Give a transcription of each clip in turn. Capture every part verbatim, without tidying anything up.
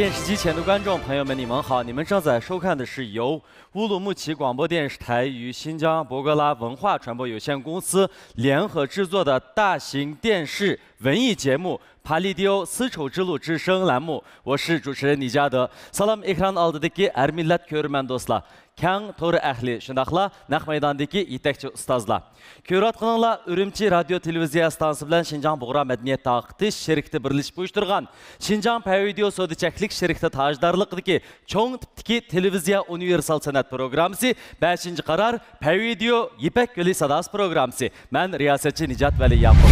电视机前的观众朋友们，你们好！你们正在收看的是由乌鲁木齐广播电视台与新疆博格拉文化传播有限公司联合制作的大型电视文艺节目《Palidio丝绸之路之声》栏目，我是主持人李嘉德。سالام ئېكران ئالدىدىكى ھەر مىللەت كۆرۈرمەن دوستلار، كەڭ تور ئەھلى، شۇنداقلا نەق مەيداندىكى يېتەكچى ئۇستازلار. كۆرۈۋاتقىنىڭلار ئۈرۈمچى رادىيو تېلېۋىزىيە ئىستانسىسى بىلەن شىنجاڭ بۇغرا مەدەنىيەت تارقىتىش شىركىتى بىرلىشىپ ئۇيۇشتۇرغان شىنجاڭ پەيۋىدېئو سودا چەكلىك شىركىتى تاجدارلىقىدىكى چوڭ تىپتىكى تېلېۋىزىيە ئۇنىۋېرسال سەنئەت پروگراممىسى، بەشىنچى قارار، پەيۋىدېئو يىپەك يولى ساداسى پروگراممىسى. مەن رىياسەتچى نىجات ۋەلى ياقۇپ.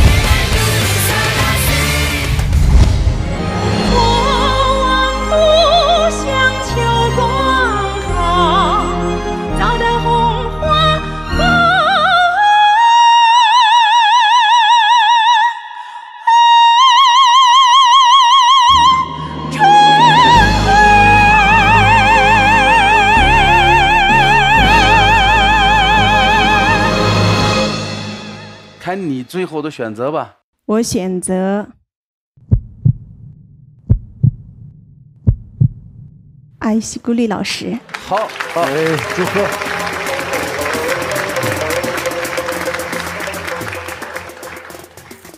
看你最后的选择吧。 我选择艾希顾丽老师。好，好，哎，祝贺。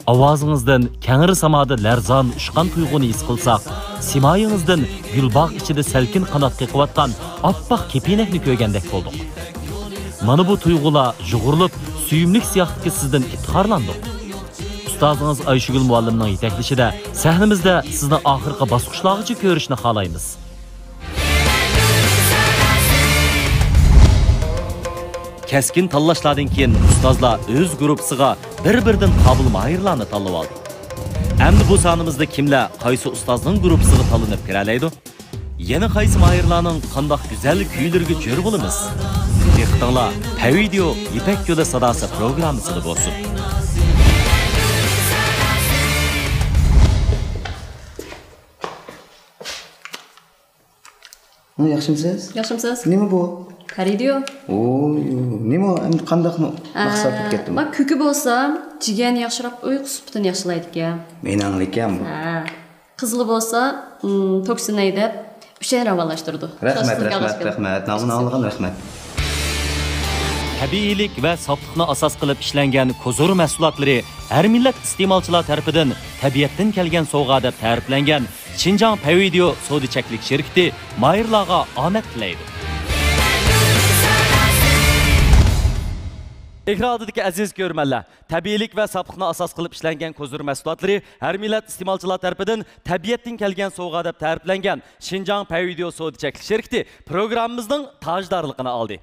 ئاۋازىڭىزدىن كەڭرى سامادا لەرزان ئۇچقان تۇيغۇنى ھېس قىلساق، سىمايىڭىزدىن گۈلباغ ئىچىدە سەلكىن قانات قېقىۋاتقان ئاپئاق كېپىنەكنى كۆرگەندەك بولدۇق. مانا بۇ تۇيغۇلار يۇغۇرۇلۇپ، سۆيۈملۈك سىياقتىكى سىزدىن ئىپتىخارلاندۇق. ئۇستازىڭىز ئايشىگۈل مۇئەللىمنىڭ يېتەكلىشىدە سەھنىمىزدە سىزنى ئاخىرقى باسقۇچلارغىچە كۆرۈشنى خالايمىز. كەسكىن تاللاشلاردىن كېيىن ئۇستازلار ئۆز گۇرۇپپىسىغا بىر-بىردىن قابىل ماھىرلارنى تاللىۋالدى. ئەمدى بۇ سانىمىزدا كىملەر قايسى ئۇستازنىڭ گۇرۇپپىسىغا تاللىنىپ كىرەلەيدۇ؟ يەنە قايسى ماھىرلارنىڭ قانداق گۈزەل كۈيلىرىگە جۆر بولىمىز؟ دىققىتىڭلار پەيۋىدېئو يىپەك يولى ساداسى پروگراممىسىدا بولسۇن. 嗯，ياخشىمسىز؟ ياخشىمسىز؟ نېمە بۇ؟ پەيۋىدېئو. ئوي، نېمە، ئەمدى قانداق مەقسەت بولۇپ كەتتىمۇ؟ ما كۆكى بولسا جىگەرنى ياخشىراق ئۇيقۇ سۈپىتىنى ياخشىلايدىكەن. مېنىڭلىكەنمۇ؟ ھە. قىزىلى بولسا، م، توكسىن ھەيدەپ، ئۈچەينى راۋانلاشتۇرىدۇ. رەھمەت، رەھمەت، رەھمەت. نامىنى ئاڭلىغان رەھمەت. تەبىئىيلىك ۋە ساپلىقنى ئاساس قىلىپ ئىشلەنگەن كوزۇر مەھسۇلاتلىرى ھەر مىللەت ئىستېمالچىلار تەرىپىدىن تەبىئەتتىن كەلگەن سوۋغا دەپ تەرىپلەنگەن شىنجاڭ پەيۋىدېئو سودا چەكلىك شىركىتى ماھىرلارغا ئامەت تىلەيدۇ. ئېكران ئالدىدىكى ئەزىز كۆرۈرمەنلەر، تەبىئىيلىك ۋە ساپلىقنى ئاساس قىلىپ ئىشلەنگەن كوزۇر مەھسۇلاتلىرى ھەر مىللەت ئىستېمالچىلار تەرىپىدىن تەبىئەتتىن كەلگەن سوۋغا دەپ تەرىپلەنگەن شىنجاڭ پەيۋىدېئو سودا چەكلىك شىركىتى پروگراممىمىزنىڭ تاجدارلىقىنى ئالدى.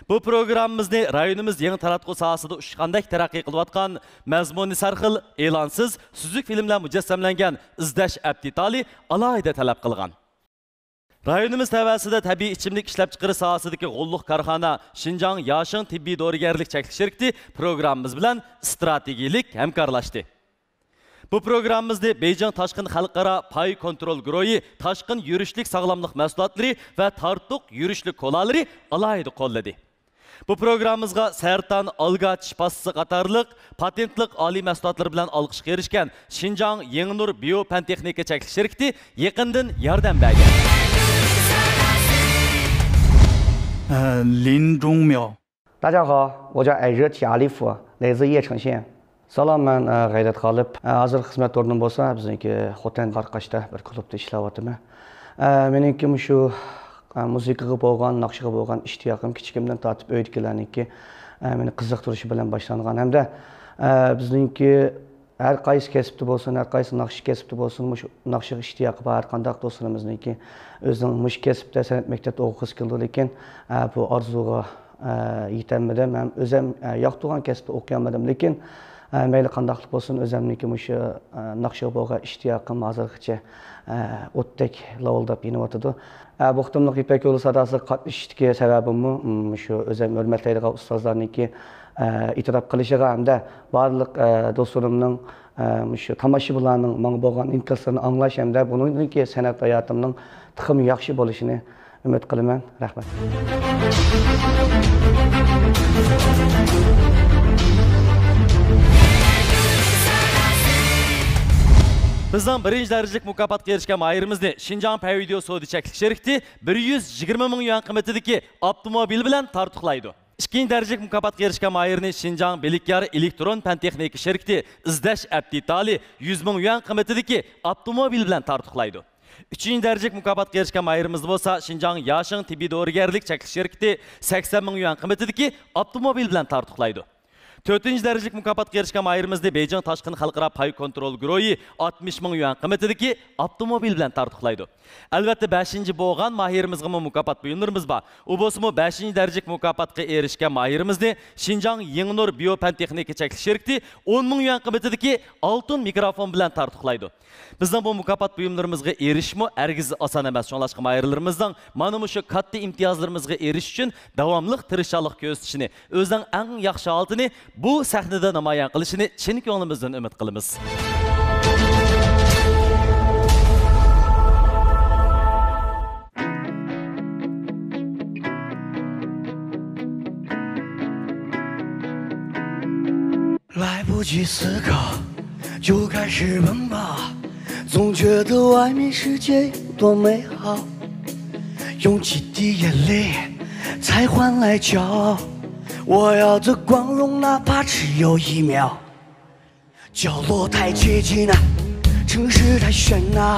بۇ پروگراممىمىزنى رايونىمىز يېڭى تاراتقۇ ساھەسىدە ئۇچقاندەك تەرەققىي قىلىۋاتقان، مەزمۇنى سەرخىل، ئېلانسىز، سۈزۈك فىلىملەر مۇجەسسەملەنگەن ئىزدەش ئەپ دېتالى ئالاھىدە تەلەپ قىلغان. رايونىمىز تەۋەسىدە تەبىئىي ئىچىملىك ئىشلەپچىقىرىش ساھەسىدىكى غوللۇق كارخانا شىنجاڭ ياشىڭ تېببىي دورىگەرلىك چەكلىك شىركىتى پروگراممىمىز بىلەن ئىستراتېگىيىلىك ھەمكارلاشتى. بۇ پروگراممىمىزنى بېيجىڭ تاشقىن خەلقئارا پاي كونترول گۇرۇھى تاشقىن يۈرۈشلۈك ساغلاملىق مەھسۇلاتلىرى ۋە تارتۇق يۈرۈشلۈك كولالىرى ئالاھىدە قوللىدى. بۇ پروگراممىمىزغا سەرتان، ئالگاچ، پاسسا قاتارلىق پاتېنتلىق ئالىي مەھسۇلاتلىرى بىلەن ئالقىشقا ئېرىشكەن شىنجاڭ يېڭىنۇر بىيو پەن تېخنىكا چەكلىك شىركىتى يېقىندىن ياردەم بەرگەن. 呃，林中淼。 大家好，我叫艾热提阿里夫，来自叶城县。 سالام، مەن، ئە، غەيرەت غالىپ. ئە، ھازىر خىزمەت ئورنۇم بولسا بىزنىڭكى خوتەن قاراقاشتا بىر كۇلۇبتا ئىشلەۋاتىمەن. ئە، مېنىڭكى مۇشۇ، ئە، مۇزىكىغا بولغان، ناخشىغا بولغان ئىشتىياقىم كىچىكىمدىن تارتىپ ئۆيدىكىلەرنىڭكى، ئە، مېنى قىزىقتۇرۇشى بىلەن باشلانغان ھەمدە، ئە، بىزنىڭكى ھەر قايسى كەسىپتە بولسۇن، ھەر قايسى ناخشا كەسىپتە بولسۇن، مۇشۇ ناخشىغا ئىشتىياقى بار ھەر قانداق دوستلىرىمىزنىڭكى ئۆزىنىڭ مۇشۇ كەسىپتە سەنئەت مەكتەپتە ئوقۇغۇسى كېلىدۇ، لېكىن، ئە، بۇ ئارزۇغا، ئە، يېتەلمىدىم ھەم ئۆزەم، ئە، ياقتۇرغان كەسىپتە ئوقۇيالمىدىم. لېكىن، ئە، مەيلى قانداقلىق بولسۇن، ئۆزەمنىڭكى مۇشۇ، ئە، ناخشىغا بولغان ئىشتىياقىم ھازىرغىچە، ئە، ئوتتەك لاۋۇلداپ يېنىۋاتىدۇ. ئە، بۇ قېتىملىق يىپەك يولى ساداسىغا قاتنىشىشتىكى سەۋەبىممۇ، م، مۇشۇ ئۆزەم ھۆرمەتلەيدىغان ئۇستازلارنىڭكى، ئە، ئېتىراپ قىلىشىغا ھەمدە بارلىق، ئە، دوستلىرىمنىڭ، ئە، مۇشۇ تاماشىبىنلارنىڭ ماڭا بولغان ئىنكاسلىرىنى ئاڭلاش ھەمدە بۇنىڭدىن كېيىن سەنئەت ھاياتىمنىڭ تېخىمۇ ياخشى بولۇشىنى ئۈمىد قىلىمەن. رەھمەت. بىزنىڭ بىرىنچى دەرىجىلىك مۇكاپاتقا ئېرىشكەن ماھىرىمىزنى شىنجاڭ پەيۋىديو سودا چەكلىك شىركىتى بىر يۈز يىگىرمە مىڭ يۈەن قىممىتىدىكى ئاپتوموبىل بىلەن تارتۇقلايدۇ. ئىككىنچى دەرىجىلىك مۇكاپاتقا ئېرىشكەن ماھىرنى شىنجاڭ بىلىكيار ئېلېكترون پەن تېخنىكا شىركىتى ئىزدەش ئەپ دېتالى يۈز مىڭ يۈەن قىممىتىدىكى ئاپتوموبىل بىلەن تارتۇقلايدۇ. ئۈچىنچى دەرىجىلىك مۇكاپاتقا ئېرىشكەن ماھىرىمىزنى بولسا شىنجاڭ ياشىڭ تېببىي دورىگەرلىك چەكلىك شىركىتى سەكسەن مىڭ يۈەن قىممىتىدىكى ئاپتوموبىل بىلەن تارتۇقلايدۇ. تۆتىنچى دەرىجىلىك مۇكاپاتقا ئېرىشكەن ماھىرىمىزنى بېيجىڭ تاشقىن خەلقئارا پاي كونترول گۇرۇھى ئاتمىش مىڭ يۈەن قىممىتىدىكى ئاپتوموبىل بىلەن تارتۇقلايدۇ. ئەلۋەتتە، بەشىنچى بولغان ماھىرىمىزغىمۇ مۇكاپات بۇيۇملىرىمىز بار. ئۇ بولسىمۇ بەشىنچى دەرىجىلىك مۇكاپاتقا ئېرىشكەن ماھىرىمىزنى شىنجاڭ يېڭىنۇر بىيو پەن تېخنىكا چەكلىك شىركىتى ئون مىڭ يۈەن قىممىتىدىكى ئالتۇن مىكروفون بىلەن تارتۇقلايدۇ. بىزنىڭ بۇ مۇكاپات بۇيۇملىرىمىزغا ئېرىشىشمۇ ھەرگىز ئاسان ئەمەس. شۇڭلاشقا ماھىرلىرىمىزنىڭ مانا مۇشۇ كاتتا ئىمتىيازلىرىمىزغا ئېرىشىش ئۈچۈن داۋاملىق تىرىشچانلىق كۆرسىتىشىنى، ئۆزىنىڭ ئەڭ ياخشى ھالىتىنى بۇ سەھنىدە نامايان قىلىشىنى چىن كۆڭلىمىزدىن ئۈمىد قىلىمىز. 来不及思考，就开始奔跑，总觉得外面世界有多美好，用几滴眼泪才换来骄傲。我要的光荣，哪怕只有一秒。角落太寂静了，城市太喧闹，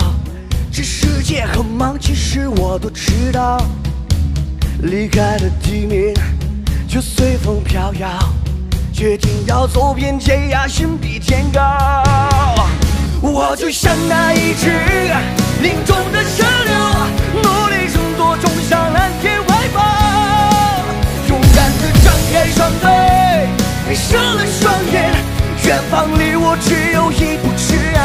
这世界很忙，其实我都知道。离开了地面，就随风飘摇，决定要走遍天涯，心比天高。我就像那一只林中的小鸟，努力挣脱，冲向蓝天怀抱。勇敢地张开双臂，闭上了双眼，远方离我只有一步之遥。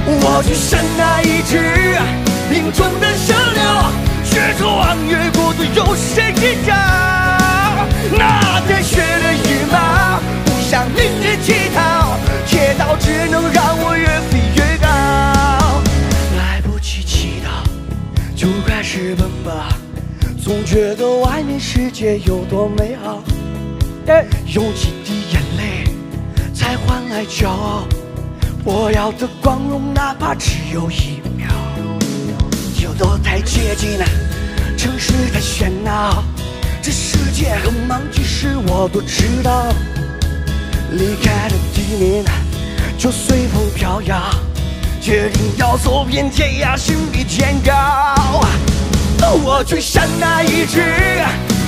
我就像那一只林中的小鸟，越过弯，越过渡，有谁知道？那带血的羽毛，不向命运乞讨，街道只能让我越飞越高。来不及祈祷，就开始奔跑，总觉得外面世界有多美好。用几滴眼泪才换来骄傲。我要的光荣，哪怕只有一秒。角落太寂静了，城市太喧闹，这世界很忙，其实我都知道。离开了地面，就随风飘摇，决定要走遍天涯，心比天高。我就像那一只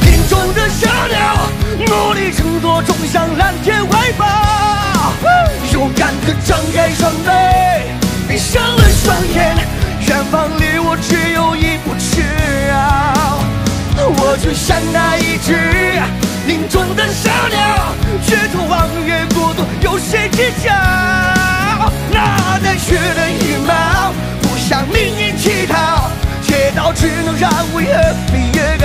林中的小鸟，努力挣脱，冲向蓝天怀抱。勇敢地张开双臂，闭上了双眼，远方离我只有一步之遥。我就像那一只林中的小鸟，越过弯，越过渡，有谁知晓？那带血的羽毛，不向命运乞讨，街道只能让我越飞越高。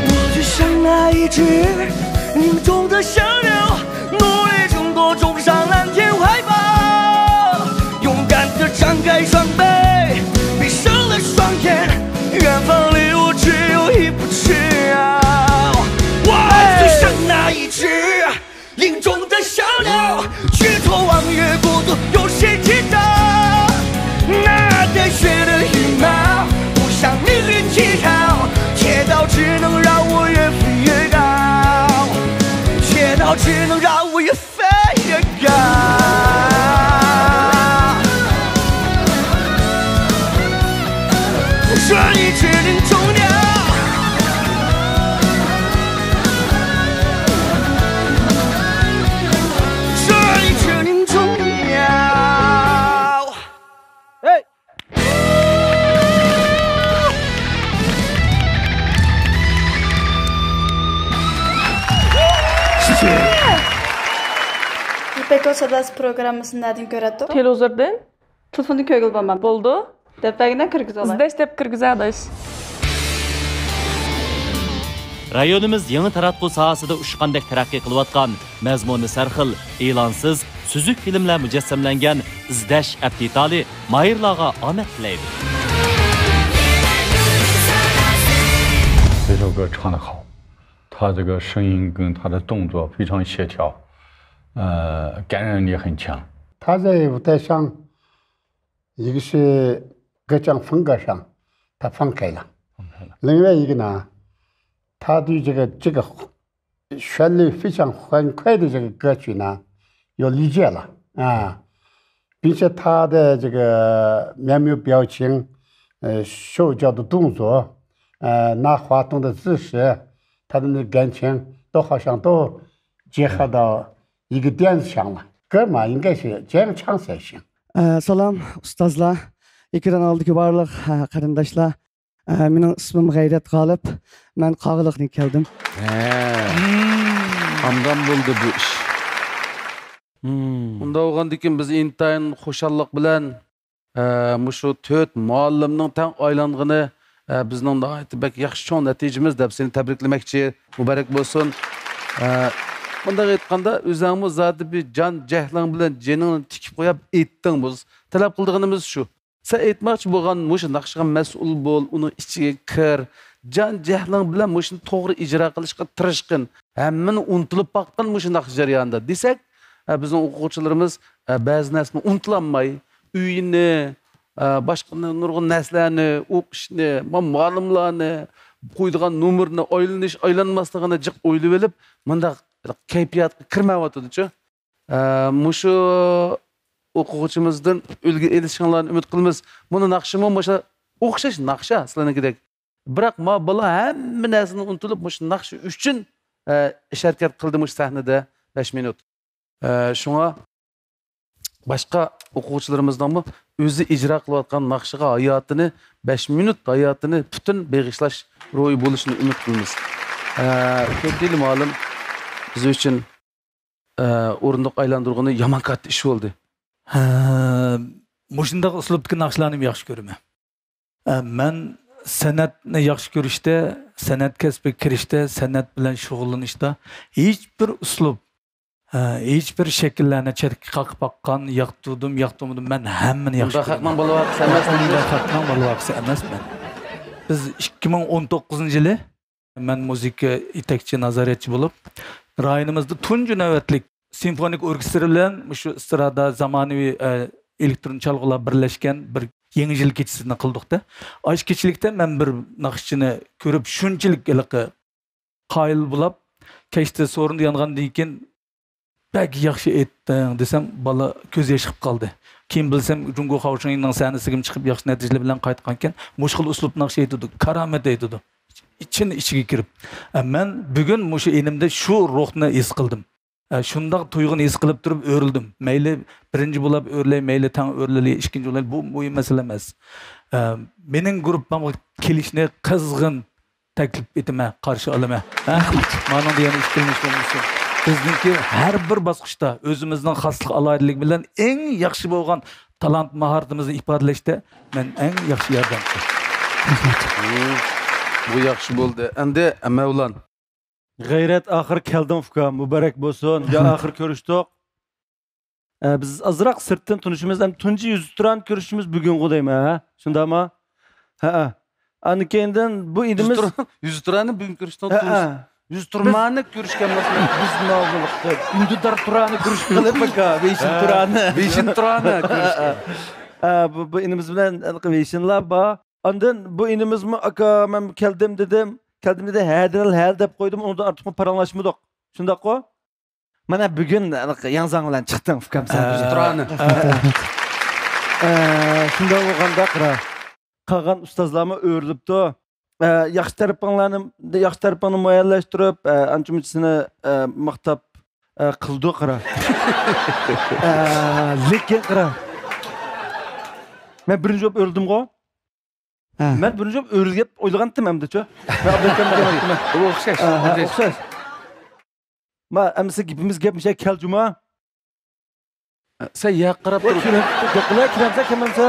我就像那一只林中的小鸟，努力挣脱，冲上蓝天怀抱。勇敢地张开双臂，闭上了双眼，远方离我只有一步之遥。我就像那一只林中的小鸟，越过弯，越过渡，有谁知道？那带血的羽毛，不向命运乞讨，街道只能让我越飞越高，街道只能让我越飞越高。这一只林中鸟，这一只林中鸟。哎。 يىپەك يولى ساداسى پروگراممىسىنى نەدىن كۆرەتتۇق؟ تېلېۋىزوردىن. تېلېفوندىن كۆرگىلى بولمامدۇ؟ بولىدۇ. دەپ بەرگىنە كىرگۈزۈۋالاي. ئىزدەش دەپ كىرگۈزە ئاداش. رايونىمىز يېڭى تاراتقۇ ساھەسىدە ئۇچقاندەك تەرەققىي قىلىۋاتقان، مەزمۇنى سەرخىل، ئېلانسىز، سۈزۈك فىلىملەر مۇجەسسەملەنگەن ئىزدەش ئەپتىتالى ماھىرلارغا ئامەت تىلەيدۇ. 这首歌唱得好，他这个声音跟他的动作非常协调，呃，感染力很强。他在舞台上，一个是歌唱风格上，他放开了。另外一个呢，他对这个这个旋律非常欢快的这个歌曲呢，有理解了啊，并且他的这个面部表情，呃，手脚的动作，呃，拿话筒的姿势，他的那感情都好像都结合到一个点子上了。歌嘛，应该是这样唱才行。 ئە، سالام ئۇستازلار، ئېكران ئالدىدىكى بارلىق، ئە، قېرىنداشلار. ئە، مېنىڭ ئىسمىم غەيرەت غالىپ. مەن قاغىلىقتىن كەلدىم. ئاندام بولدى بۇ ئىش. ئۇنداق بولغاندىكىن بىز ئىنتايىن خۇشاللىق بىلەن، ئە، مۇشۇ تۆت مۇئەللىمنىڭ تەڭ ئايلانغىنى، ئە، بىزنىڭ ناھايىتى بەك ياخشى چوڭ نەتىجىمىز دەپ سېنى تەبرىكلىمەكچى. مۇبارەك بولسۇن. ئە، مۇنداق ئېيتقاندا، ئۆزەڭمۇ زادى بىر جان جەھلىڭ بىلەن جېنىڭنى تىكىپ قويۇپ ئېيتتىڭ. بىز تەلەپ قىلىدىغىنىمىز شۇ. سەن ئېيتماقچى بولغان مۇشۇ ناخشىغا مەسئۇل بول، ئۇنىڭ ئىچىگە كىر، جان جەھلىڭ بىلەن مۇشۇنى توغرا ئىجرا قىلىشقا تىرىشقىن، ھەممىنى ئۇنتۇلۇپ باققىن مۇشۇ ناخشا جەريانىدا دېسەك، ئە، بىزنىڭ ئوقۇغۇچىلىرىمىز، ئە، بەزى نەرسىنى ئۇنتۇلالماي، ئۆيىنى، ئە، باشقا نۇرغۇن نەرسىلەرنى، ئوقۇشنى، ما-، مۇئەللىملارنى، قويىدىغان نومۇرنى، ئايلىنىش، ئايلانماسلىقىنى جىق ئويلىۋېلىپ، مۇنداق كەيپىياتقا كىرمەيۋاتىدۇچۇ. ئە، مۇشۇ ئوقۇغۇچىمىزدىن ئۈلگە ئېلىشىڭلارنى ئۈمىد قىلىمىز. بۇنى ناخشىمۇ مۇشۇ ئوخشاش ناخشا سىلەرنىڭكىدەك. بىراق ما بالا ھەممە نەرسىنى ئۇنتۇلۇپ مۇشۇ ناخشا ئۈچۈن، ئە، ئىش ھەرىكەت قىلدى مۇشۇ سەھنىدە بەش مىنۇت. ئە، شۇڭا باشقا ئوقۇغۇچىلىرىمىزنىڭمۇ ئۆزى ئىجرا قىلىۋاتقان ناخشىغا ھاياتىنى، بەش مىنۇت ھاياتىنى پۈتۈن بېغىشلاش روھى بولۇشىنى ئۈمىد قىلىمىز. ئە، كۆتىلى مۇئەللىم بىز ئۈچۈن ئورۇندۇق ئايلاندۇرغىنى يامان كاتتا ئىش بولدى. مۇشۇنداق ئۇسلۇبتىكى ناخشىلارنى ياخشى كۆرىمەن. مەن سەنئەتنى ياخشى كۆرۈشتە، سەنئەت كەسپىگە كىرىشتە، سەنئەت بىلەن شۇغۇللىنىشتا ھېچبىر ئۇسلۇب، ھېچبىر شەكىللەرنى چەتكە قاقىپ باققان، ياقتۇردۇم، ياقتۇرمىدىم، مەن ھەممىنى ياخشى كۆرىمەن. بۇنداق خەقنىڭ بالىۋاقىسى ئەمەس. بۇنداق خەقنىڭ بالىۋاقىسى ئەمەس مەن. بىز ئىككى مىڭ ئون توققۇزىنچى يىلى مەن مۇزىكا يېتەكچى، نازارەتچى بولۇپ، رايونىمىزدا تۇنجى نۆۋەتلىك سىمفونىك ئوركېستىر بىلەن مۇشۇ ئېسترادا، زامانىۋى، ئە، ئېلېكترون چالغۇلار بىرلەشكەن بىر يېڭى يىل كېچىسىنى قىلدۇقتا. ئاشۇ كېچىلىكتە مەن بىر ناخشىچىنى كۆرۈپ، شۇنچىلىك ھېلىقى قايىل بولاپ، كەچتە سورۇندا يانغاندىن كېيىن، بەك ياخشى ئېيتتىڭ دېسەم، بالا كۆز يېشى قىلىپ قالدى. كېيىن بىلسەم، جۇڭگو خاۋشۇڭيىننىڭ سەھنىسىگىمۇ چىقىپ، ياخشى نەتىجىلەر بىلەن قايتقانكەن، مۇشۇ خىل ئۇسلۇب ناخشا ئېيتىدۇ، كارامەت ئېيتىدۇ. چىن ئىچىگە كىرىپ. ئە، مەن بۈگۈن مۇشۇ ئىنىمدە شۇ روھنى ھېس قىلدىم. ئە، شۇنداق تۇيغۇنى ھېس قىلىپ تۇرۇپ ئۆرۈلدۈم. مەيلى بىرىنچى بولاپ ئۆرۈلەي، مەيلى تەڭ ئۆرۈلەي، ئىككىنچى بولاي، بۇ مۇھىم مەسىلە ئەمەس. ئە، مېنىڭ گۇرۇپپامغا كېلىشنى قىزغىن تەكلىپ ئېتىمەن، قارشى ئالىمەن. ھە؟ مانىڭدا يەنە ئىككىلىنىش بولمىسۇن. بىزنىڭكى ھەر بىر باسقۇچتا ئۆزىمىزنىڭ خاسلىق ئالاھىدىلىكى بىلەن ئەڭ ياخشى بولغان تالانت ماھارىتىمىزنى ئىپادىلەشتە مەن ئەڭ ياخشى ياردەمچى. بۇ ياخشى بولدى. ئەمدى مەۋلان. غەيرەت، ئاخىر كەلدىڭ ئۇكام، مۇبارەك بولسۇن. يا ئاخىر كۆرۈشتۇق. ئە، بىز ئازراق سىرتتىن تونۇشىمىز، ئەمدى تۇنجى يۈزتۇرانە كۆرۈشۈشىمىز بۈگۈنغۇ دەيمەن، ھە؟ شۇنداقمۇ؟ ھەئە. ئاندىن كېيىندىن بۇ ئىنىمىز يۈزتۇرانە، يۈزتۇرانە بۈگۈن كۆرۈشتۇق. ھەئە. يۈزتۇرمانە كۆرۈشكەن بولسا بىز ناۋۇلۇقتا ئۈندىدار تۇرانە كۆرۈشۈپ قېلىپ، ئاكا، ۋېيشىن تۇرانە. ۋېيشىن تۇرانە كۆرۈشكەن. ھە، بۇ، بۇ ئىنىمىز بىلەن ھېلىقى ۋېيشىنلار بار. ئاندىن بۇ ئىنىمىزمۇ، ئاكا، مەن كەلدىم دېدىم. كەلدىم دېدى، ھە دېدىلا، ھە دەپ قويدۇم، ئۇنىڭدىن ئارتۇقمۇ پاراڭلاشمىدۇق. شۇنداققۇ؟ مانا بۈگۈن ھېلىقى ياڭزاڭ بىلەن چىقتىڭ، ئۇكام، سەن. ئە، ئە، شۇنداق بولغاندا قارا. قالغان ئۇستازلارمۇ ئۆرۈلۈپتۇ. ئە، ياخشى تەرىپىڭلارنى، ياخشى تەرىپىڭنى مۇئەييەنلەشتۈرۈپ، ئە، ئانچە-مۇنچە سېنى، ئە، ماختاپ، ئە، قىلىدۇ قارا. ئە، لېكىن قارا. مەن بىرىنچى بولۇپ ئۆرۈلدۈمغۇ؟ ھە. مەن بىرىنچى بولۇپ ئۆرۈلگەن دەپ ئويلىغانتىم ئەمدىچۇ. مەن ئابلەتكەن دېگەنتىم. ئۇ ئوخشاش. ھە، ھە، ئوخشاش. ما، ئەمىسە گېپىمىز گەپ مىشە كەل جۇما. سەن يەرگە قاراپ تۇر. كىرەمسە، كىرەمسە، كەلمەمسە.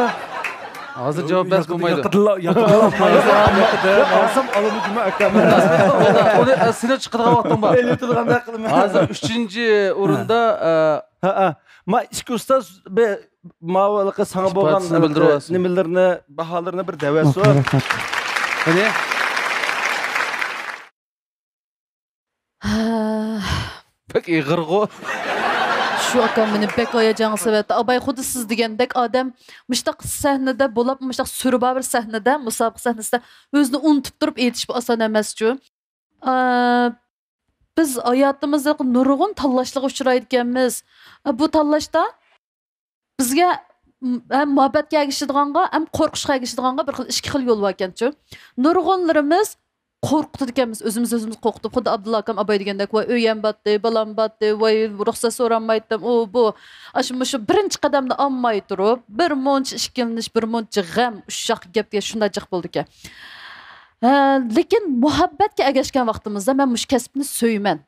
ھازىر جاۋاب بەرسە بولمايدۇ. ياقىدىلا، ياقىدىلا. ئالسام ئالىمۇ جۈمە ئاكام. ئۇنى، ئە، سېنىڭ چىقىدىغان ۋاقتىڭ بار. ئېلىۋېتىدىغاندەك قىلىمەن. ھازىر ئۈچىنچى ئورۇندا، ئە، ھە، ھە. ما ئىككى ئۇستاز بىر ماۋۇ ساڭا بولغان ئىپادىسىنى بىلدۈرۈۋالسۇن. نېمىلىرىنى، باھالىرىنى بىر دەۋەرسۇن. رەھمەت. قېنى؟ بەك ئېغىرغۇ. شۇ ئاكام مېنى بەك ھاياجانغا سېلىۋەتتى. ئاباي خۇددى سىز دېگەندەك ئادەم مۇشۇنداق سەھنىدە بولۇپ، مۇشۇنداق سۈرى بار بىر سەھنىدە، مۇسابىقە سەھنىسىدە ئۆزىنى ئۇنتۇپ تۇرۇپ ئېيتىش بۇ ئاسان ئەمەسچۇ. ئا، بىز ھاياتىمىزدا نۇرغۇن تاللاشلارغا ئۇچرايدىكەنمىز. ئا، بۇ تاللاشتا بىزگە م-، ھەم مۇھەببەتكە ئەگىشىدىغانغا، ھەم قورقۇشقا ئەگىشىدىغانغا بىر خىل، ئىككى خىل يول باركەنچۇ. نۇرغۇنلىرىمىز قورقۇتىدىكەنمىز، ئۆزىمىز ئۆزىمىزنى قورقۇتۇپ، خۇددى ئابدۇللا ئاكام ئاباي دېگەندەك، ۋاي، ئۆيەم باتتى، بالام باتتى، ۋاي، رۇخسەت سورالمايتتىم، ئۇ، بۇ. ئاشۇ مۇشۇ بىرىنچى قەدەمنى ئالماي تۇرۇپ، بىر مۇنچە ئىككىلىنىش، بىر مۇنچە غەم، ئۇششاق گەپكە شۇنداق جىق بولىدىكەن. ھە، لېكىن مۇھەببەتكە ئەگەشكەن ۋاقتىمىزدا مەن مۇشۇ كەسىپنى سۆيىمەن.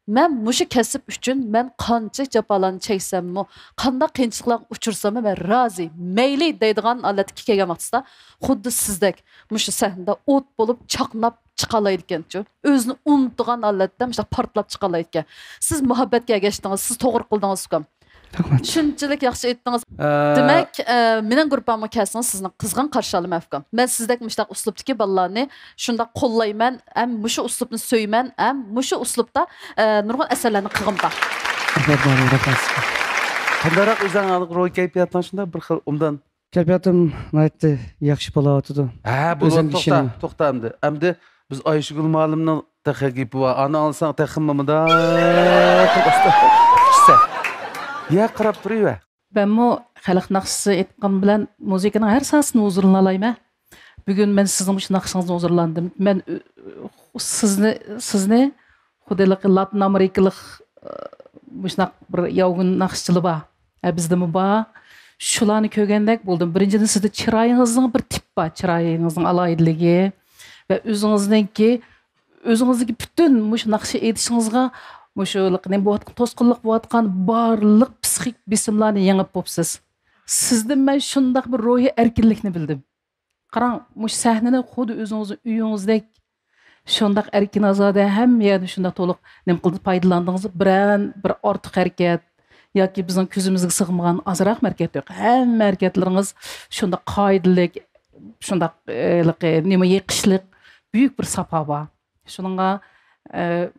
مەن مۇشۇ كەسىپ ئۈچۈن مەن قانچە جاپالارنى چەكسەممۇ، قانداق قىيىنچىلىقلارغا ئۇچرىساممۇ مەن رازى، مەيلى دەيدىغان ھالەتكە كەلگەن ۋاقتىدا خۇددى سىزدەك مۇشۇ سەھنىدە ئوت بولۇپ چاقناپ چىقالايدىكەنچۇ. ئۆزىنى ئۇنتۇغان ھالەتتە مۇشۇنداق پارتلاپ چىقالايدىكەن. سىز مۇھەببەتكە ئەگەشتىڭىز، سىز توغرا قىلدىڭىز ئۇكام. رەھمەت. شۇنچىلىك ياخشى ئېيتتىڭىز. ئە، دېمەك، ئە، مېنىڭ گۇرۇپپامغا كەلسىڭىز، سىزنى قىزغىن قارشى ئالىمەن ئۇكام. مەن سىزدەك مۇشۇنداق ئۇسلۇبتىكى بالىلارنى شۇنداق قوللايمەن، ھەم مۇشۇ ئۇسلۇبنى سۆيىمەن، ھەم مۇشۇ ئۇسلۇبتا، ئە، نۇرغۇن ئەسەرلەرنى قىلغۇم بار. رەھمەت، رەھمەت سىزگە. قانداقراق ئۆزۈڭ ھازىر روھىي كەيپىياتىڭ شۇنداق بىر خىل ئوبدان؟ كەيپىياتىم ناھايىتى ياخشى بولاۋاتىدۇ. ھە، بولۇۋاتىدۇ. توختا، توختا ئەمدى. ئەمدى بىز ئايشىگۈل مۇئەللىمنىڭ تېخى گېپى بار. ئانا ئالساڭ تېخىمۇ مۇنداق ئىچسە. يا قاراپ تۇرۇۋەر. مەنمۇ خەلق ناخشىسى ئېيتقان بىلەن مۇزىكىنىڭ ھەر ساھەسىنى ھۇزۇرلىنالايمەن. بۈگۈن مەن سىزنىڭ مۇشۇ ناخشىڭىزنى ھۇزۇرلاندىم. مەن، ئۆ، سىزنى، سىزنى خۇددى ھېلىقى لاتىن ئامېرىكىلىق، ئە، مۇشۇنداق بىر ياۋغۇن ناخشىچىلار بار. ئە، بىزدىمۇ بار. شۇلارنى كۆرگەندەك بولدۇم. بىرىنچىدىن، سىزدە چىرايىڭىزنىڭ بىر تىپ بار، چىرايىڭىزنىڭ ئالاھىدىلىكى ۋە ئۆزىڭىزنىڭكى، ئۆزىڭىزدىكى پۈتۈن مۇشۇ ناخشا ئېيتىشىڭىزغا مۇشۇ نېمە بولۇۋاتقان، توسقۇنلۇق بولۇۋاتقان بارلىق پسىخىك بېسىملارنى يېڭىپ بوپسىز. سىزدىن مەن شۇنداق بىر روھىي ئەركىنلىكنى بىلدىم. قاراڭ، مۇشۇ سەھنىنى خۇددى ئۆزىڭىزنىڭ ئۆيىڭىزدەك شۇنداق ئەركىن ئازادە ھەممە يەردە شۇنداق تولۇق نېمە قىلدى، پايدىلاندىڭىز. بىرەر بىر ئارتۇق ھەرىكەت ياكى بىزنىڭ كۆزىمىزگە سىغمىغان ئازراقمۇ ھەرىكەت يوق. ھەممە ھەرىكەتلىرىڭىز شۇنداق قائىدىلىك، شۇنداق، ئە، ھېلىقى نېمە يېقىشلىق، بۈيۈك بىر ساپا بار. شۇنىڭغا، ئە،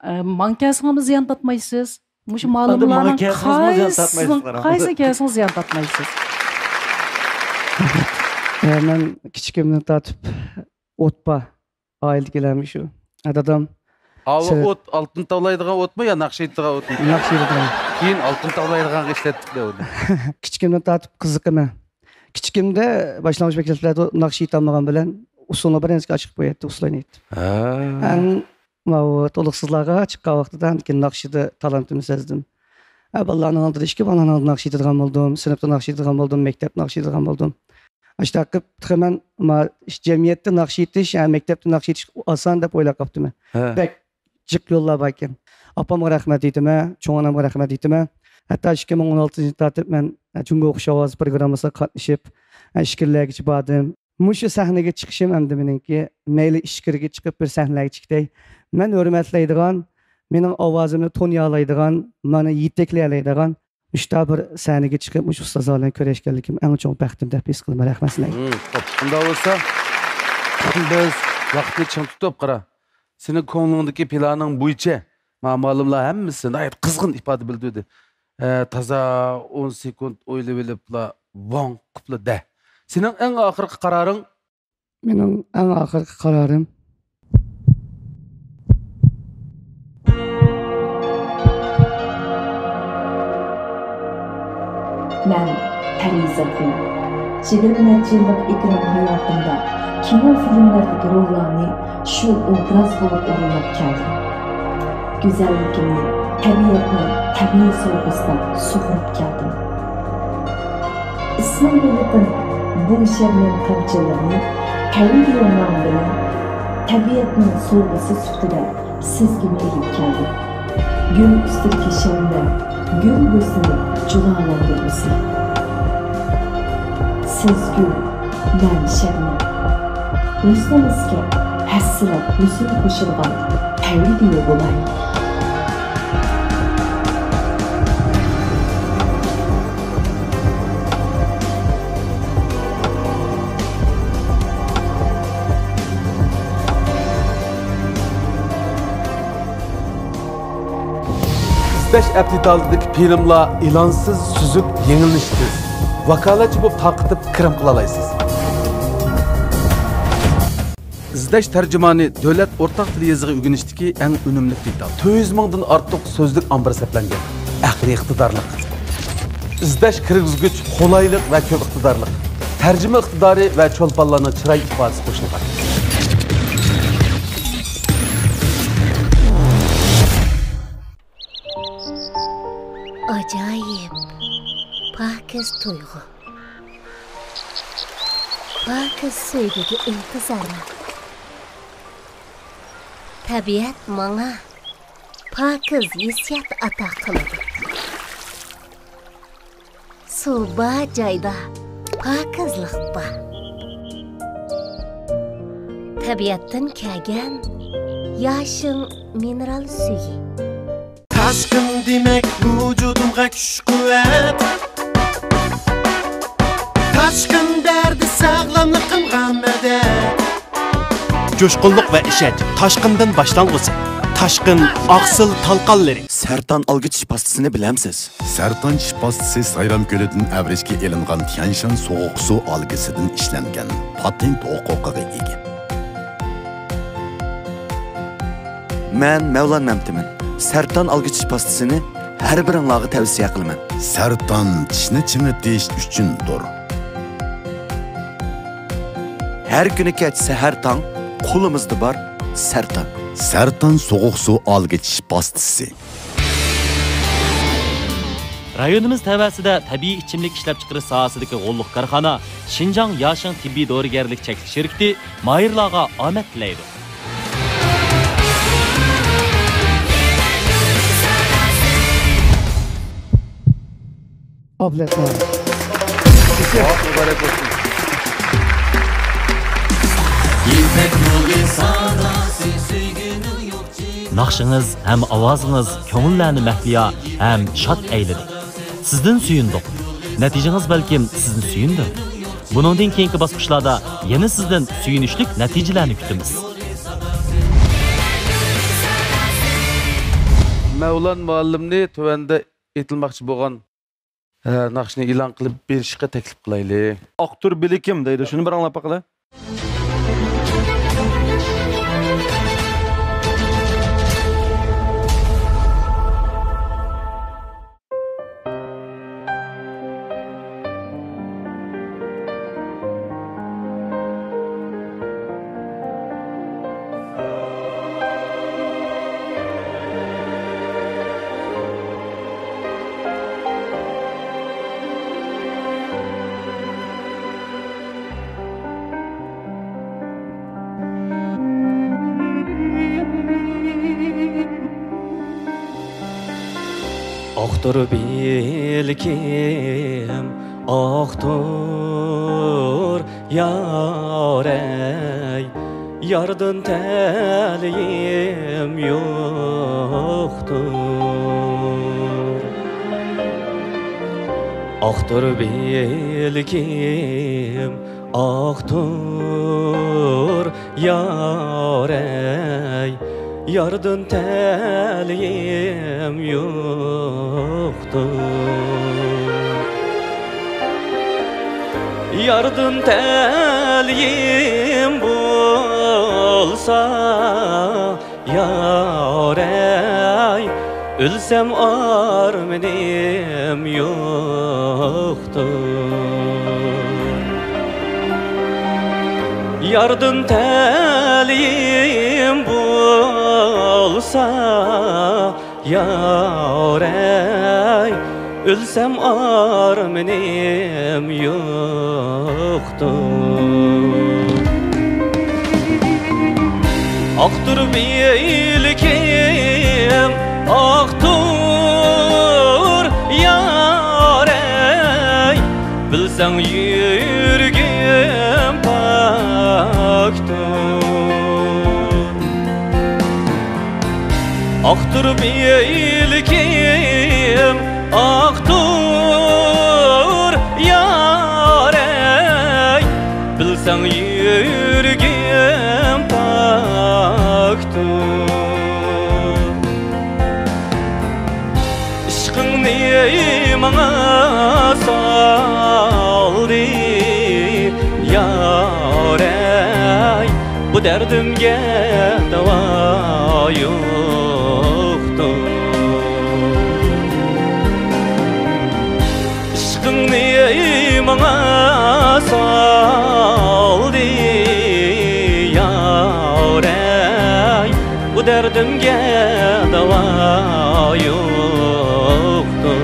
ئە، ماڭا كەلسىڭىزمۇ زىيان تارتمايسىز. مۇشۇ ئەمدى ماڭا مالىملارنىڭ كەلسىڭىزمۇ زىيان قايسىسىنىڭ، تارتمايسىز، قاراڭ. قايسىغا كەلسىڭىز زىيان تارتمايسىز. ئە، مەن كىچىكىمدىن تارتىپ ئوت بار. ئائىلىدىكىلەرمۇ شۇ. ئە، دادام ئاۋۇ سىر- ئوت، ئالتۇن تاۋلايدىغان ئوتمۇ يا ناخشا ئېيتىدىغان ئوتمۇ؟ ناخشا ئېيتىدىغان. كېيىن ئالتۇن تاۋلايدىغانغا ئىشلەتتىك دەۋاتىدۇ. كىچىكىمدىن تارتىپ قىزىقىمەن. كىچىكىمدە باشلانغۇچ مەكتەپلەردە ناخشا ئېيتالمىغان بىلەن ئۇسسۇلنىڭ بىر نەرسىگە ئاشىق بولاتتى، ئۇسسۇلنى ئېيتتىم. ھە. ئەڭ ماۋۇ تولۇقسىزلارغا چىققان ۋاقتىدا ئاندىن كېيىن ناخشىدا تالانتىمنى سەزدىم. ھە، بالىلارنىڭ ئالدىدا ئىككى بالىنىڭ ئالدىدا ناخشا ئېيتىدىغان بولدۇم، سىنىپتا ناخشا ئېيتىدىغان بولدۇم، مەكتەپتە ناخشا ئېيتىدىغان بولدۇم. ئاشۇنداق قىلىپ تېخى مەن ما-، جەمئىيەتتە ناخشا ئېيتىش، ھە، مەكتەپتە ناخشا ئېيتىش ئاسان دەپ ئويلاپ قاپتىمەن. ھە. بەك جىق يوللار باركەن. ئاپامغا رەھمەت ئېيتىمەن، چوڭ ئانامغا رەھمەت ئېيتىمەن. ھەتتا ئىككى مىڭ ئون ئالتىنچى يىلدىن تارتىپ مەن جۇڭگو ئوقۇش ئاۋازى پروگراممىسىغا قاتنىشىپ، ئىچكىرىلەرگىچە باردىم. مۇشۇ سەھنىگە چىقىشىم ئەمدى مېنىڭكى، مەيلى ئىچكىرىگە چىقىپ بىر سەھنىلەرگە چىقتەي، مەن ھۆرمەتلەيدىغان، مېنىڭ ئاۋازىمنى تونۇيالايدىغان، مانا يېتەكلىيەلەيدىغان مۇشۇنداق بىر سەھنىگە چىقىپ مۇشۇ ئۇستازلار بىلەن كۆرۈشكەنلىكىم ئەڭ چوڭ بەختىم دەپ ھېس قىلىمەن. رەھمەت سىلەرگە. ھىم، خوپ، ئۇنداق بولسا بىز ۋاقىتنى چىڭ تۇتۇپ قارا. سېنىڭ كۆڭلۈڭدىكى پىلانىڭ بويىچە ما-، مۇئەللىملار ھەممىسى ناھايىتى قىزغىن ئىپادە بىلدۈردى. ئە، تازا ئون سېكۇنت ئويلىۋېلىپلا ۋاڭ قىپلا دە. سېنىڭ ئەڭ ئاخىرقى قارارىڭ؟ مېنىڭ ئەڭ ئاخىرقى قارارىم. مەن پەرىزاتىم. يىگىرمە نەچچە يىللىق ئېكران ھاياتىمدا كىنو، فىلىملەردىكى روللارنى شۇ ئوبراز بولۇپ ئورۇنلاپ كەلدىم. گۈزەللىكىمنى تەبىئەتنىڭ تەبىئىي سوۋغىسىدا سۇغۇرۇپ كەلدىم. ئىسمىڭ بېلىقىم، بۇ شەبنەم تامچىلىرىنى تەۋىگە يوللىغان بىلەن تەبىئەتنىڭ سوۋغىسى سۈپىتىدە سىزگىمۇ ئېلىپ كەلدىم. گۈل ئۈستىدىكى شەبنەم، گۈل ھۆسنىنى جۇلالاندۇرغۇسى. سىز گۈل، مەن شەبنەم. رۇسلان ئەسكەر، ھەسرەت، ھۆسن قوشۇلغان تەۋرىدىيو بولاي. ئىزدەش ئەپ دېتالىدىكى فىلىملار ئېلانسىز، سۈزۈك، يېڭىلىنىشى تېز. ۋاكالەتچى بولۇپ تارقىتىپ كىرىم قىلالايسىز. ئىزدەش تەرجىمانى دۆلەت ئورتاق تىل يېزىقى ئۆگىنىشتىكى ئەڭ ئۈنۈملۈك دېتال. تۆت يۈز مىڭدىن ئارتۇق سۆزلۈك ئامبىرى سەپلەنگەن. ئەقلىي ئىقتىدارلىق. ئىزدەش كىرگۈزگۈچ قولايلىق ۋە كۆپ ئىقتىدارلىق. تەرجىمە ئىقتىدارى ۋە چولپانلارنىڭ چىراي ئىپادىسى قوشۇلغان. ئاجايىپ، پاكىز تۇيغۇ. پاكىز سۆيگۈگە ئىنتىزارلىق. تەبىئەت ماڭا پاكىز ھېسسىيات ئاتا قىلىدۇ. سۇ بار جايدا پاكىزلىق بار. تەبىئەتتىن كەلگەن ياشىڭ مىنېرال سۈيى. تاشقىن دېمەك ۋۇجۇدۇمغا كۈچ-قۇۋۋەت. تاشقىن بەردى ساغلاملىقىمغا مەدەت. جۇشقۇنلۇق ۋە ئىشەنچ تاشقىندىن باشلانغۇسى. تاشقىن ئاقسىل تالقانلىرى. سەرتان ئالگۈچ پاستىسىنى بىلەمسىز؟ سەرتان چىش پاستىسى سايرام كۆلىدىن ئەۋرىشكە ئېلىنغان تيەنشان سوغۇق سۇ ئالگىسىدىن ئىشلەنگەن، پاتېنت ھوقۇقىغا ئىگە. مەن مەۋلان مەمتىمىن. سەرتان ئالگۈچ پاستىسىنى ھەر بىرىڭلارغا تەۋسىيە قىلىمەن. سەرتان چىشنى چىڭىتىش ئۈچۈندۇر. ھەر كۈنى كەچ سەھەر تاڭ قولىمىزدا بار سەرتان. سەرتان سوغۇق سۇ ئالگۈچ پاستىسى. رايونىمىز تەۋەسىدە تەبىئىي ئىچىملىك ئىشلەپچىقىرىش ساھەسىدىكى غوللۇق كارخانا شىنجاڭ ياشىڭ تېببىي دورىگەرلىك چەكلىك شىركىتى ماھىرلارغا ئومەن تىلەيدۇ. ئابلەت مۇبارەك بولسۇن. يىپەك يولى ساداسى سۆيگۈنىڭ يوق. ناخشىڭىز ھەم ئاۋازىڭىز كۆڭۈللەرنى مەھلىيا ھەم شاد ئەيلىدى. سىزدىن سۆيۈندۇق. نەتىجىڭىز بەلكىم سىزنى سۆيۈندۈردى. بۇنىڭدىن كېيىنكى باسقۇچلاردا يەنە سىزدىن سۆيۈنۈشلۈك نەتىجىلەرنى كۈتىمىز. مەۋلان مۇئەللىمنى تۆۋەندە ئېيتىلماقچى بولغان ھە، ناخشىنى ئېلان قىلىپ بېرىشقا تەكلىپ قىلايلى. ئاقتۇر بىلىكىم دەيدۇ، شۇنى بىر ئاڭلاپ باقىلى. ئاقتۇر بىلكىم، ئاقتۇر يارەي، ياردىن تەلىيىم يوقتۇر. ئاقتۇر بىلكىم، ئاقتۇر يارەي، ياردىن تەلىيىم يوقتۇر. ياردىن تەلىيىم بولسا، يارەي، ئۆلسەم ئارمىنىم يوقتۇر. ياردىن تەلىيىم بولسا، يارەي، ئۆلسەم ئارمىنىم يوقتۇر. ئاقتۇر بىلكىم، ئاقتۇر يارەي، بىلسەڭ يۈرىكىم ئاقتۇر بىلىكىم، ئاقتۇر يارەي، بىلسەڭ يۈرىكىم پاكتۇر. ئىشقىڭنى ماڭا سالدى يارەي، بۇ دەردىمگە داۋا يوقتۇر. ئىشقىڭنى ماڭا سالدى يارەي، بۇ دەردىمگە داۋا يوقتۇر.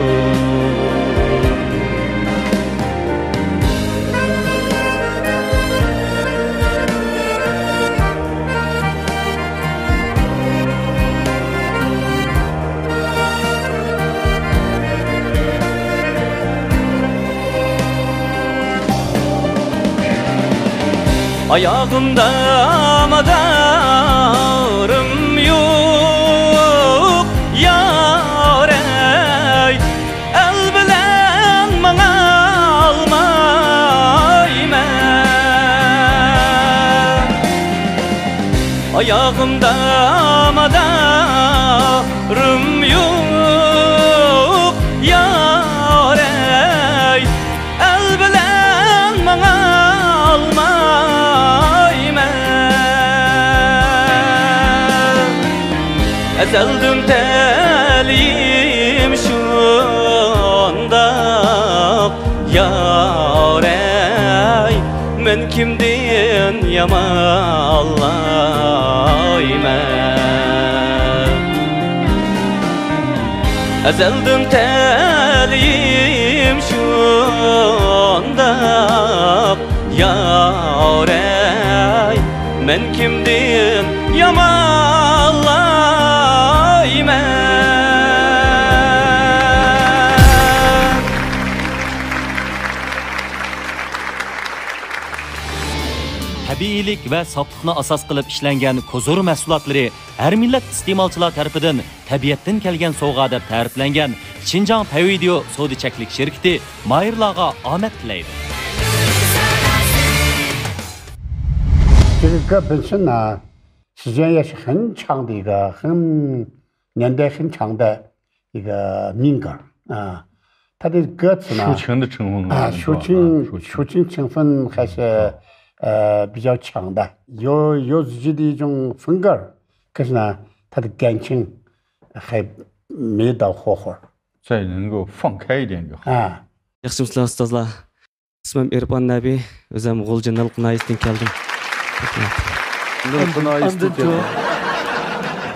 ئاياغىمدا مادارىم يوق يارەي، ئەل بىلەن ماڭالمايمەن. ئاياغىمدا مادارىم يوق يارەي، ئەل بىلەن ماڭالمايمەن. ئەزەلدىن تەلىيىم شۇنداق يارەي، مەن كىمدىن يامانلايمەن؟ ئەزەلدىن تەلىيىم شۇنداق يارەي، مەن كىمدىن يامانلايمەن؟ تەبىئىيلىك ۋە ساپلىقنى ئاساس قىلىپ ئىشلەنگەن كوزۇر مەھسۇلاتلىرى ھەر مىللەت ئىستېمالچىلار تەرىپىدىن تەبىئەتتىن كەلگەن سوۋغا دەپ تەرىپلەنگەن شىنجاڭ پەيۋىدىيو سودا چەكلىك شىركىتى ماھىرلارغا ئامەت تىلەيدۇ. 这个葛本身呢，实际上也是很长的一个，很年代很长的一个民歌啊。它的歌词呢，抒情的成分啊，抒情，抒情成分还是呃比较强的，有有自己的一种风格，可是呢，它的感情还没到火候。再能够放开一点就好。啊。 ياخشىمۇسىلەر ئۇستازلار؟ ئىسمىم ئېرپان نەبى، ئۆزۈم غۇلجا نالقا ناھىيەسىدىن كەلدىم. ئاندىن چۇ،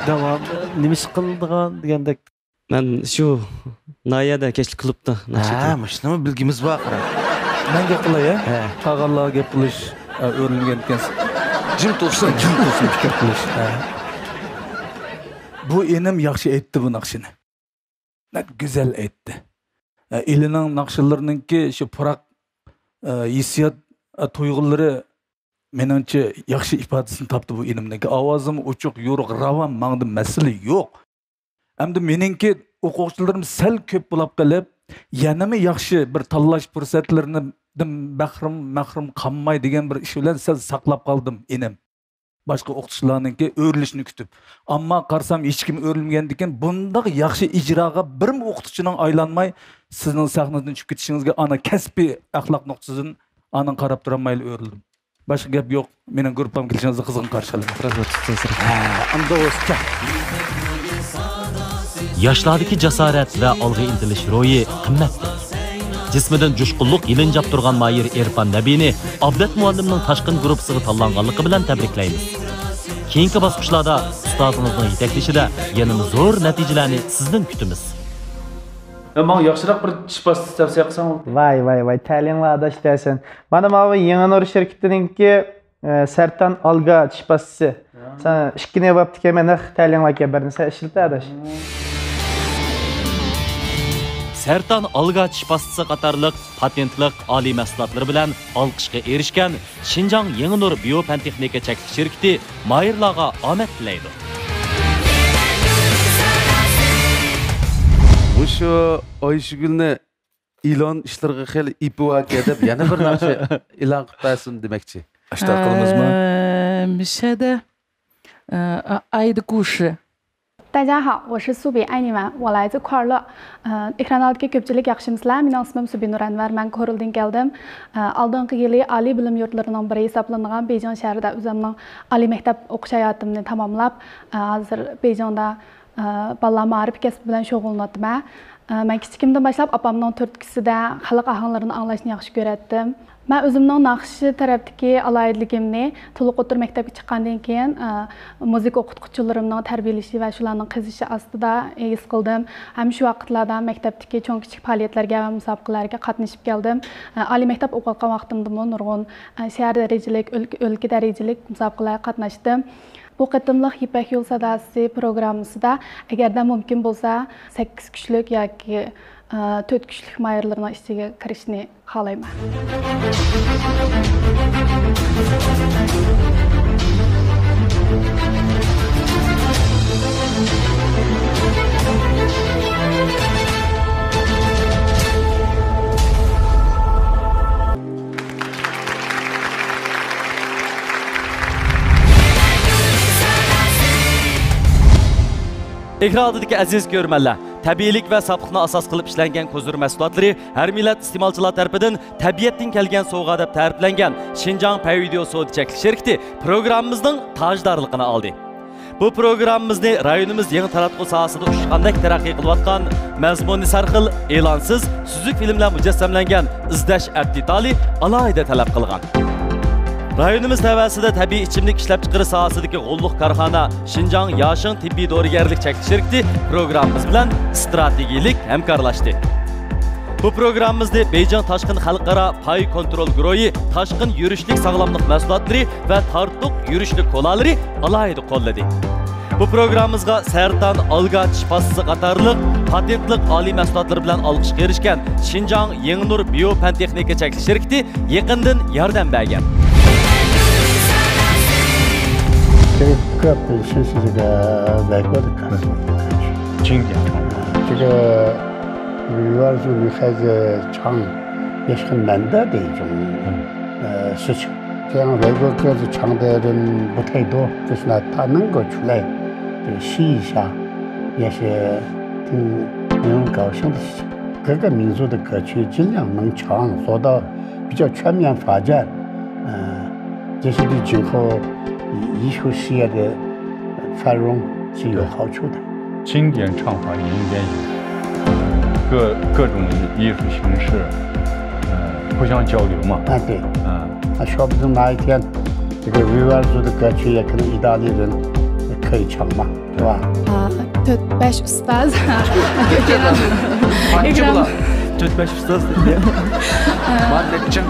داۋام نېمە ئىش قىلىدىغان دېگەندەك. مەن شۇ ناھىيەدە كەچلىك كۇلۇبتا ناخشا ھە، ئېيتىمەن. مۇشۇنىمۇ بىلگۈمىز بار، قارا. مەن گەپ قىلاي، ھە؟ ھە. قالغانلارغا گەپ قىلىش، ئە، ئۆرۈلگەن ئىكەنسىز. جىم تۇرسۇن، جىم تۇرسۇن، پىكىر قىلىش. ھە. بۇ ئىنىم ياخشى ئېيتتى بۇ ناخشىنى. ناھايىتى گۈزەل ئېيتتى. ئە، ئىلىنىڭ ناخشىلىرىنىڭكى شۇ پۇراق، ئە، ھېسسىيات، ئە، تۇيغۇلىرى مېنىڭچە ياخشى ئىپادىسىنى تاپتى بۇ ئىنىمنىڭكى. ئاۋازىمۇ ئوچۇق، يورۇق، راۋان، ماڭىدۇ مەسىلە يوق. ئەمدى مېنىڭكى ئوقۇغۇچىلىرىم سەل كۆپ بولاپ قېلىپ، يەنىمۇ ياخشى بىر تاللاش پۇرسەتلىرىدىن مەھرۇم، مەھرۇم قالماي دېگەن بىر ئىش بىلەن سەل ساقلاپ قالدىم، ئىنىم. باشقا ئوقۇتقۇچىلارنىڭكى ئۆرۈلۈشىنى كۈتۈپ. ئەمما قارىسام، ھېچكىم ئۆرۈلمىگەندىكىن، بۇنداق ياخشى ئىجراغا بىرمۇ ئوقۇتقۇچىنىڭ ئايلانماي، سىزنىڭ سەھنىدىن چۈشۈپ كېتىشىڭىزگە ئانا كەسپىي ئەخلاق نۇقتىسىدىن ئانا قاراپ تۇرالمايلا ئۆرۈلدۈم. باشقا گەپ يوق. مېنىڭ گۇرۇپپام كېلىشىڭىزنى قىزغىن قارشى ئالىمەن. رەھمەت، ئۇستاز. ھە، ئەمدى ئوسكا. ياشلاردىكى جاسارەت ۋە ئالغا ئىنتىلىش روھى قىممەتلىك. جىسمىدىن جۇشقۇنلۇق يېلىنجاپ تۇرغان ماھىر ئېرپان نەبىنى ئابلەت مۇئەللىمنىڭ تاشقىن گۇرۇپپىسىغا تاللانغانلىقى بىلەن تەبرىكلەيمىز. كېيىنكى باسقۇچلاردا ئۇستازىڭىزنىڭ يېتەكلىشىدە يەنىمۇ زور نەتىجىلەرنى سىزدىن كۈتىمىز. يا، ماڭا ياخشىراق بىر چىش پاستىسى تەۋسىيە قىلساڭ. ۋاي، ۋاي، ۋاي، تەلىيىڭلار ئاداش دەسەن. مانا ماۋۇ يېڭى نۇر شىركىتىنىڭكى، ئە، سەرتان ئالگا چىش پاستىسى. ھە. سەن ئىككىنى بوپتىكەن، مەن نەق تەلىيىڭلار ئىكەن، بىرنى سەن ئىشلىتە ئاداش. سەرتان ئالگا چىش پاستىسى قاتارلىق پاتېنتلىق ئالىي مەھسۇلاتلىرى بىلەن ئالقىشقا ئېرىشكەن شىنجاڭ يېڭى نۇر بىيو پەن تېخنىكا چەكلىك شىركىتى ماھىرلارغا ئامەت تىلەيدۇ. شۇ ئايشىگۈلنى ئېلان ئىشلىرىغا خېلى ئېپى باركەن دەپ يەنە بىر ناخشا ئېلان قىلىپ بەرسۇن دېمەكچى. ئاشۇنداق قىلىمىزمۇ؟ ئە، مىشەدە، ئە، ئايدا كۇشى. 大家好，我是苏比爱你们，我来自库尔勒。ئە، ئېكران ئالدىدىكى كۆپچىلىك ياخشىمۇسىلەر؟ مېنىڭ ئىسمىم سۇبىنۇر ئەنۋەر، مەن كورلىدىن كەلدىم. ئە، ئالدىنقى يىلى ئالىي بىلىم يۇرتلىرىنىڭ بىرى ھېسابلىنىدىغان بېيجىڭ شەھىرىدە ئۆزۈمنىڭ ئالىي مەكتەپ ئوقۇش ھاياتىمنى تاماملاپ، ئە، ھازىر بېيجىڭدا ئە، بالىلار مائارىپى كەسپى بىلەن شۇغۇللىنىۋاتىمەن. ئە، مەن كىچىكىمدىن باشلاپ ئاپامنىڭ تۈرتكىسىدە خەلق ئاھاڭلىرىنى ئاڭلاشنى ياخشى كۆرەتتىم. مەن ئۆزۈمنىڭ ناخشا تەرەپتىكى ئالاھىدىلىكىمنى تولۇق ئوتتۇرا مەكتەپكە چىققاندىن كېيىن، ئە، مۇزىكا ئوقۇتقۇچىلىرىمنىڭ تەربىيەلىشى ۋە شۇلارنىڭ قېزىشى ئاستىدا ھېس قىلدىم. ھەم شۇ ۋاقىتلاردا مەكتەپتىكى چوڭ كىچىك پائالىيەتلەرگە ۋە مۇسابىقىلەرگە قاتنىشىپ كەلدىم. ئە، ئالىي مەكتەپ ئوقۇۋاتقان ۋاقتىمدىمۇ نۇرغۇن، ئە، شەھەر دەرىجىلىك، ئۆلكە، ئۆلكە دەرىجىلىك مۇسابىقىلەرگە قاتناشتىم. بۇ قېتىملىق يىپەك يول ساداسى پروگراممىسىدا، ئەگەردە مۇمكىن بولسا، سەككىز كۈچلۈك ياكى، ئە، تۆت كۈچلۈك ماھىرلىرىنىڭ ئىچىگە كىرىشنى خالايمەن. ئېكران ئالدىدىكى ئەزىز كۆرۈرمەنلەر، تەبىئىيلىك ۋە ساپلىقنى ئاساس قىلىپ ئىشلەنگەن كوزۇر مەھسۇلاتلىرى ھەر مىللەت ئىستېمالچىلار تەرىپىدىن تەبىئەتتىن كەلگەن سوۋغا دەپ تەرىپلەنگەن شىنجاڭ پەيۋىديو سودا چەكلىك شىركىتى پروگراممىمىزنىڭ تاجدارلىقىنى ئالدى. بۇ پروگراممىمىزنى رايونىمىز يېڭى تاراتقۇ ساھەسىدە ئۇچقاندەك تەرەققىي قىلىۋاتقان، مەزمۇنى سەرخىل، ئېلانسىز، سۈزۈك فىلىم بىلەن مۇجەسسەملەنگەن ئىزدەش ئەپ دېتالى ئالاھىدە تەلەپ قىلغان. رايونىمىز تەۋەسىدە تەبىئىي ئىچىملىك ئىشلەپچىقىرىش ساھەسىدىكى غوللۇق كارخانا شىنجاڭ ياشىڭ تېببىي دورىگەرلىك چەكلىك شىركىتى پروگراممىمىز بىلەن ئىستراتېگىيىلىك ھەمكارلاشتى. بۇ پروگراممىمىزنى بېيجىڭ تاشقىن خەلقئارا پاي كونترول گۇرۇھى تاشقىن يۈرۈشلۈك ساغلاملىق مەھسۇلاتلىرى ۋە تارتۇق يۈرۈشلۈك كولالىرى ئالاھىدە قوللىدى. بۇ پروگراممىمىزغا سەرتان ئالگا چىش پاستىسى قاتارلىق پاتېنتلىق ئالىي مەھسۇلاتلىرى بىلەن ئالقىشقا ئېرىشكەن شىنجاڭ يېڭىنۇر بىيو پەن تېخنىكا چەكلىك شىركىتى يېقىندىن ياردەم بەرگەن. 这个个本身是这个外国的歌手。经典唱法。这个维吾尔族女孩子唱也是很难得的一种，呃，事情。这样外国歌手唱的人不太多，可是呢，她能够出来，这个试一下，也是挺令人高兴的事情。各个民族的歌曲尽量能唱，做到 比较全面发展，嗯，这是对今后艺术事业的繁荣是有好处的。经典唱法也应该有，各，各种艺术形式，呃，互相交流嘛。啊，对。啊。啊，说不定哪一天，这个维吾尔族的歌曲也可能意大利人也可以唱嘛。 是吧？ ئا، تۆت، بەش ئۇستاز. ئىكرام. قانچە بۇلار؟ تۆت، بەش ئۇستاز دېدى. مادەتچىڭ.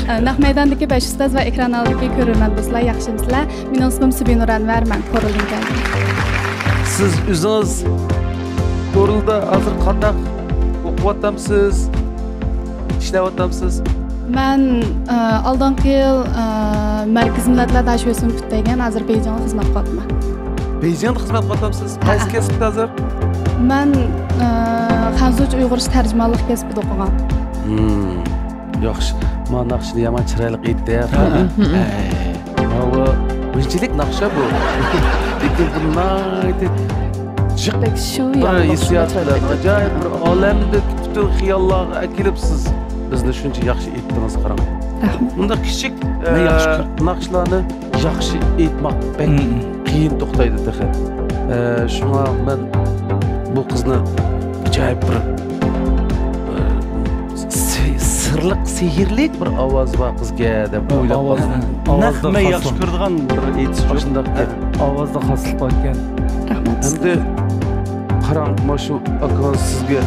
ئا، نەق مەيداندىكى بەش ئۇستاز ۋە ئېكران ئالدىدىكى كۆرۈرمەن دوستلار، ياخشىمۇسىلەر؟ مېنىڭ ئىسمىم سۈبىنۇر ئەنۋەر، مەن كورلىدىن كەلدىم. سىز ئۆزىڭىز كورلىدا ھازىر قانداق ئوقۇۋاتامسىز؟ ئىشلەۋاتامسىز؟ مەن، ئە، ئالدىنقى يىل، ئە، مەركىزىي مىللەتلەر داشۆسىنى پۈتتۈرگەن، ھازىر بېيجىڭدا خىزمەت قىلىۋاتىمەن. بېيجىڭدا خىزمەت قىلىۋاتامسىز؟ ھە. قايسى كەسىپتە ھازىر؟ مەن، ئە، خەنزۇچە ئۇيغۇرچە تەرجىمانلىق كەسپىدە ئوقۇغان. ھىم، ياخشى. ما ناخشىنى يامان چىرايلىق ئېيتتى، ھە؟ ھە. ھە. ماۋۇ بىرىنچىلىك ناخشا بۇ. لېكىن بۇ ناھايىتى جىق بەك شۇ بىر ياڭلىق ھېسسىيات بىلەن، ئاجايىپ بىر ئالەمدىك پۈتۈن خىياللارغا ئەكېلىپ سىز بىزنى شۇنچە ياخشى ئېيتتىڭىز، قاراڭ. رەھمەت. بۇنداق كىچىك، نە ياخشى ئە، ناخشىلارنى ياخشى ئېيتماق بەك قىيىن توختايدۇ تېخى. ئە، شۇڭا مەن بۇ قىزنى ئاجايىپ بىر، ئە، سى-، سىرلىق، سېھىرلىك بىر ئاۋازى بار قىزكەن دەپ ئويلاپ قالدىم. نەق مەن ياخشى كۆرىدىغان بىر ئېيتىش. ئاشۇنداق گەپ. ئاۋازدا خاسلىق باركەن. رەھمەت. ئەمدى قاراڭ، مانا شۇ ئاكىڭىز سىزگە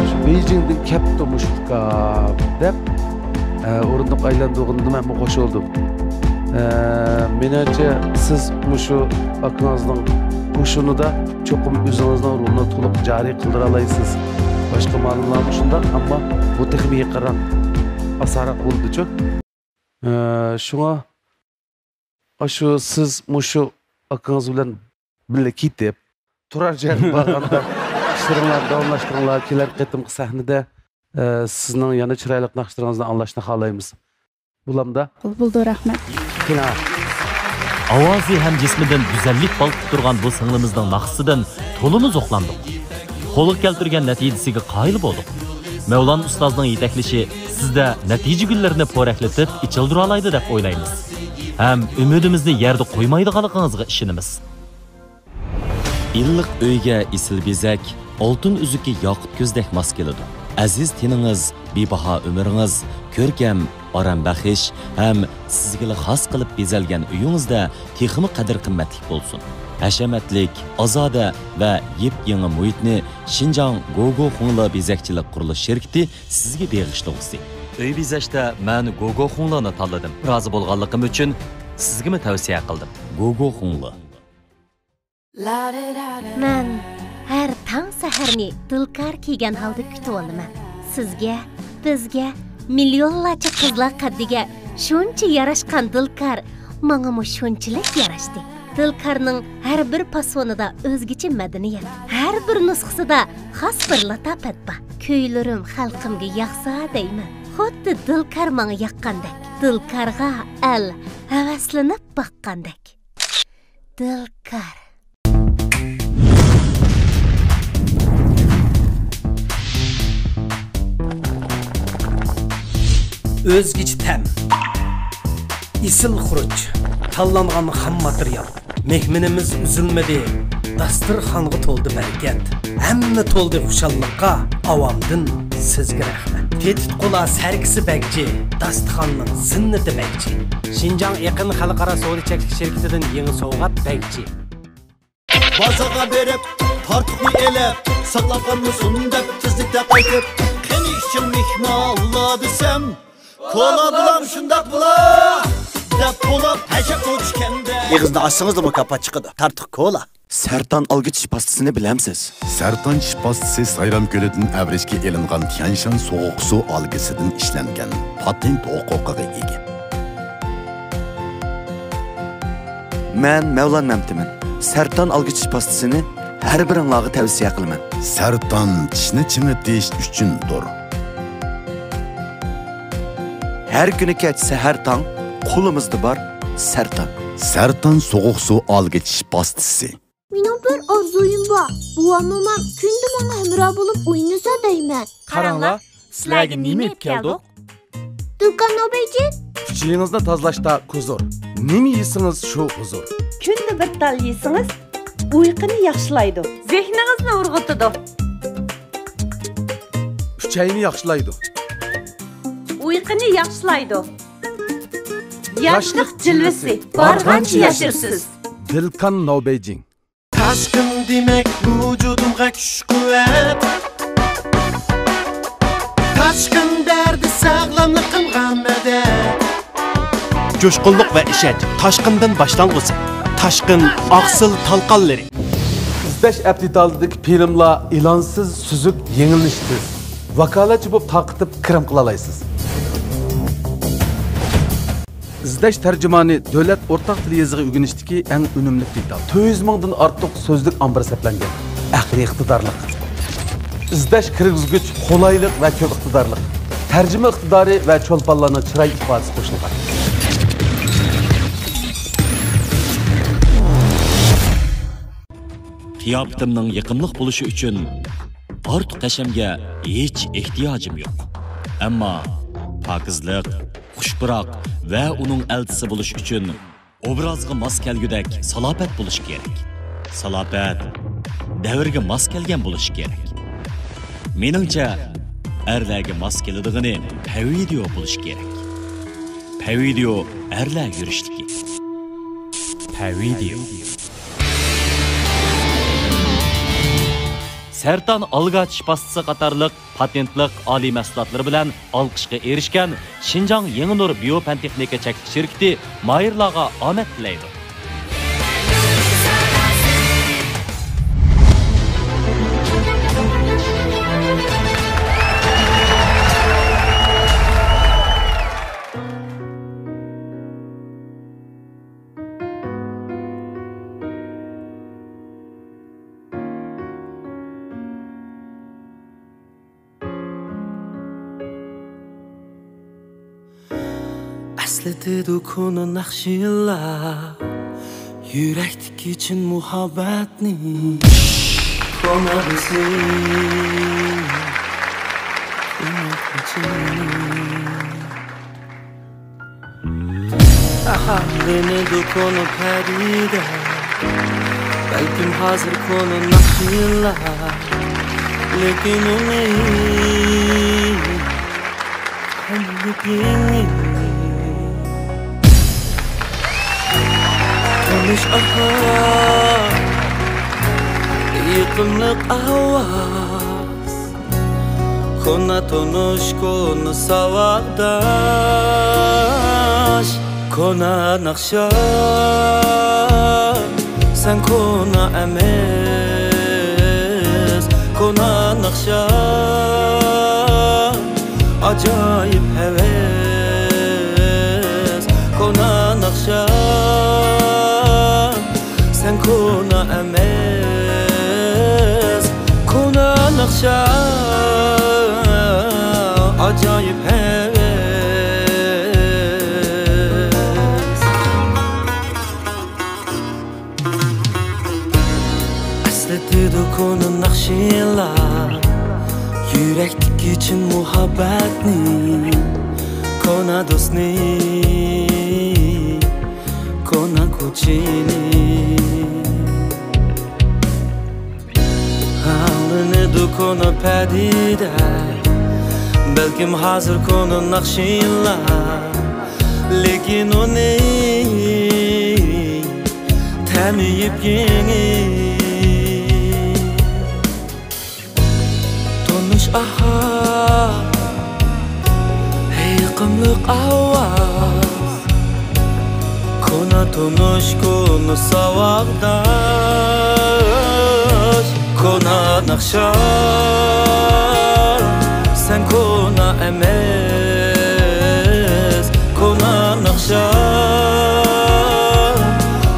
شۇ بېيجىڭدىن كەپتۇ مۇشۇ ئۇكام دەپ، ئە، ئورۇندۇق ئايلاندۇرغىنىدىن مەنمۇ خوش بولدۇم. ئە، مېنىڭچە سىز مۇشۇ ئاكىڭىزنىڭ قوشۇنىدا چوقۇم ئۆزىڭىزنىڭ رولىنى تولۇق جارى قىلدۇرالايسىز. باشقا مالىملارمۇ شۇنداق، ئەمما بۇ تېخىمۇ يېقىنراق، ئاسانراق بولىدۇچۇ. ئە، شۇڭا ئاشۇ سىز مۇشۇ ئاكىڭىز بىلەن بىللە كېتىپ، تۇرار جايغا بارغاندا، كىرىڭلار، داۋاملاشتۇرۇڭلار. كېلەر قېتىمقى سەھنىدە، ئە، سىزنىڭ يەنە چىرايلىق ناخشىلىرىڭىزنى ئاڭلاشنى خالايمىز. بولامدا؟ بولىدۇ، رەھمەت. كىنا. ئاۋازى ھەم جىسمىدىن گۈزەللىك بالقىپ تۇرغان بۇ سىڭلىمىزنىڭ ناخشىسىدىن تولىمۇ زوقلاندۇق. قولغا كەلتۈرگەن نەتىجىسىگە قايىل بولدۇق. مەۋلان ئۇستازنىڭ يېتەكلىشى سىزدە نەتىجە گۈللىرىنى پورەكلىتىپ ئېچىلدۇرالايدۇ دەپ ئويلايمىز. ھەم ئۈمىدىمىزنى يەردە قويمايدىغانلىقىڭىزغا ئىشىنىمىز. ئىللىق ئۆيگە ئېسىل بېزەك، ئالتۇن ئۈزۈكى ياقۇت كۆزدەك ماس كېلىدۇ. ئەزىز تېنىڭىز، بىباھا ئۆمرىڭىز، كۆركەم، ئارام بەخش ھەم سىزگىلا خاس قىلىپ بېزەلگەن ئۆيىڭىزدە تېخىمۇ قەدىر-قىممەتلىك بولسۇن. ھەشەمەتلىك، ئازادە ۋە يېپيېڭى مۇھىتنى شىنجاڭ گوگو خۇڭلې بېزەكچىلىك قۇرۇلۇش شىركىتى سىزگە بېغىشلىغۇسى. ئۆي بېزەشتە مەن گوگو خۇڭلېنى تاللىدىم. رازى بولغانلىقىم ئۈچۈن سىزگىمۇ تەۋسىيە قىلدىم. گوگو خۇڭلې. مەن ھەر تاڭ سەھەرنى دىلكار كىيگەن ھالدا كۈتۈۋالىمەن. سىزگە، بىزگە، مىليونلارچە قىزلار قەددىگە شۇنچە ياراشقان دىلكار ماڭىمۇ شۇنچىلىك ياراشتى. دىلكارنىڭ ھەر بىر پاسونىدا ئۆزگىچە مەدەنىيەت، ھەر بىر نۇسخىسىدا خاس بىر لاتاپەت بار. كۈيلىرىم خەلقىمگە ياقسا دەيمەن. خۇددى دىلكار ماڭا ياققاندەك، دىلكارغا ئەل ھەۋەسلىنىپ باققاندەك. دىلكار. ئۆزگىچە تەم، ئېسىل خۇرۇچ، تاللانغان خام ماتېرىيال. مېھمىنىمىز ئۈزۈلمىدى، داستىرخانغا تولدى بەرىكەت. ھەممە تولدى خۇشاللىققا، ئاۋامدىن سىزگە رەھمەت. تېتىتقۇلار سەركىسى بەگچى، داستىخاننىڭ زىننىتى بەگچى. شىنجاڭ ئېقىن خەلقئارا سودا چەكلىك شىركىتىدىن يېڭى سوۋغات بەگچى. بازارغا بېرىپ، تارتۇقنى ئېلىپ، ساقلاپ قالمىسۇن دەپ تېزلىكتە قايتىپ، قېنى ئىچىڭ مېھمانلار دېسەم، كولا بولام شۇنداق بولا دەپ بولۇپ ھەشەپ ئوچكەندە. ئېغىزنى ئاچسىڭىزلا مۇكاپات چىقىدۇ. تارتۇق كولا. سەرتان ئالگۈ چىش پاستىسىنى بىلەمسىز؟ سەرتان چىش پاستىسى سايرام كۆلىدىن ئەۋرىشكە ئېلىنغان تيەنشان سوغۇق سۇ ئالگىسىدىن ئىشلەنگەن، پاتېنت ھوقۇقىغا ئىگە. مەن مەۋلان مەمتىمىن. سەرتان ئالگۈ چىش پاستىسىنى ھەر بىرىڭلارغا تەۋسىيە قىلىمەن. سەرتان چىشنى چىڭىتىش ئۈچۈندۇر. ھەر كۈنى كەچ سەھەر تاڭ قولىمىزدا بار سەرتان. سەرتان سوغۇق سۇ ئالگىچ پاستىسى. مېنىڭ بىر ئارزۇيۇم بار. بوۋام مومام كۈندە ماڭا ھەمراھ بولۇپ ئوينىسا دەيمەن. قاراڭلار، سىلەرگە نېمە ئېلىپ كەلدۇق؟ دۇكان نوبەيجى. ئۈچىيىڭىزنى تازىلاشتا كۇزۇر. نېمە يېسىڭىز شۇ ھۇزۇر. كۈندە بىر تال يېسىڭىز ئۇيقۇنى ياخشىلايدۇ. زېھنىڭىزنى ئۇرغۇتىدۇ. ئۈچەينى ياخشىلايدۇ. ئۇيقۇنى ياخشىلايدۇ. ياشلىق جىلۋىسى بارغانچە ياشىرىسىز. دىلكان نوبەيجىڭ. تاشقىن دېمەك ۋۇجۇدۇمغا كۈچ-قۇۋۋەت. تاشقىن دەردى ساغلاملىقىمغا مەدەت. جۇشقۇنلۇق ۋە ئىشەنچ تاشقىندىن باشلانغۇسى. تاشقىن ئاقسىل تالقانلىرى. ئىزدەش ئەپ دېتالىدىكى فىلىملار ئېلانسىز سۈزۈك، يېڭىلىنىشى تېز. ۋاكالەتچى بولۇپ تارقىتىپ كىرىم قىلالايسىز. ئىزدەش تەرجىمانى دۆلەت ئورتاق تىل يېزىقى ئۆگىنىشتىكى ئەڭ ئۈنۈملۈك دېتال. تۆت يۈز مىڭدىن ئارتۇق سۆزلۈك ئامبىرى سەپلەنگەن. ئەقلىي ئىقتىدارلىق. ئىزدەش كىرگۈزگۈچ قولايلىق ۋە كۆپ ئىقتىدارلىق. تەرجىمە ئىقتىدارى ۋە چولپانلارنىڭ چىراي ئىپادىسى قوشۇلغان. قىياپىتىمنىڭ يېقىملىق بولۇشى ئۈچۈن ئارتۇق ھەشەمگە ھېچ ئېھتىياجىم يوق. ئەمما پاكىزلىق، خۇش پۇراق ۋە ئۇنىڭ ئەلچىسى بولۇش ئۈچۈن ئوبرازغا ماس كەلگۈدەك سالاپەت بولۇشى كېرەك. سالاپەت دەۋرگە ماس كەلگەن بولۇشى كېرەك. مېنىڭچە، ئەرلەرگە ماس كېلىدىغىنى پەۋىدىيو بولۇشى كېرەك. پەۋىدىيو ئەرلەر يۈرۈشلۈكى. پەۋىدىيو. سەرتان ئالگا چىش پاستىسى قاتارلىق پاتېنتلىق ئالىي مەھسۇلاتلىرى بىلەن ئالقىشقا ئېرىشكەن شىنجاڭ يېڭى نۇر بىيو پەن تېخنىكا چەكلىك شىركىتى ماھىرلارغا ئامەت تىلەيدۇ. ئەسلىتىدۇ كونا ناخشىلار يۈرەكتىكى چىن مۇھەببەتنى. كونا بىزنى، كونا كېچىنى. ئاھاڭلىنىدۇ كونا پەدىدە، بەلكىم ھازىر كونا ناخشىلار، لېكىن ئۇنى تەملىك يېڭى. تونۇش ئاھاڭ، يېقىملىق ئاۋاز، كونا تونۇش، كونا ساۋاقداش، كونا ناخشا. سەن كونا ئەمەس، كونا ناخشا، ئاجايىپ ھەۋەس، كونا ناخشا. سەن كونا ئەمەس، كونا ناخشا، ئاجايىپ ھەۋەس. ئەسلىتىدۇ كونا ناخشىلار يۈرەكتىكى چىن مۇھەببەتنى، كونا دوستنى، كونا كوچىنى. ئاڭلىنىدۇ كونا پەدىدە، بەلكىم ھازىر كونا ناخشىلار، لېكىن ئۇنى تەمى يېپيېڭى. تونۇش ئاھاڭ، ھېيقىملىق ئاۋاز، كونا تونۇش، كونا ساۋاقداش، كونا ناخشا. سەن كونا ئەمەس، كونا ناخشا،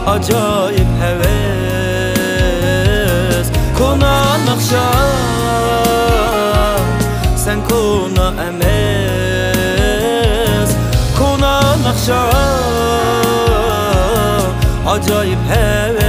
ئاجايىپ ھەۋەس، كونا ناخشا. سەن كونا ئەمەس، كونا ناخشا، ئاجايىپ ھەۋەس.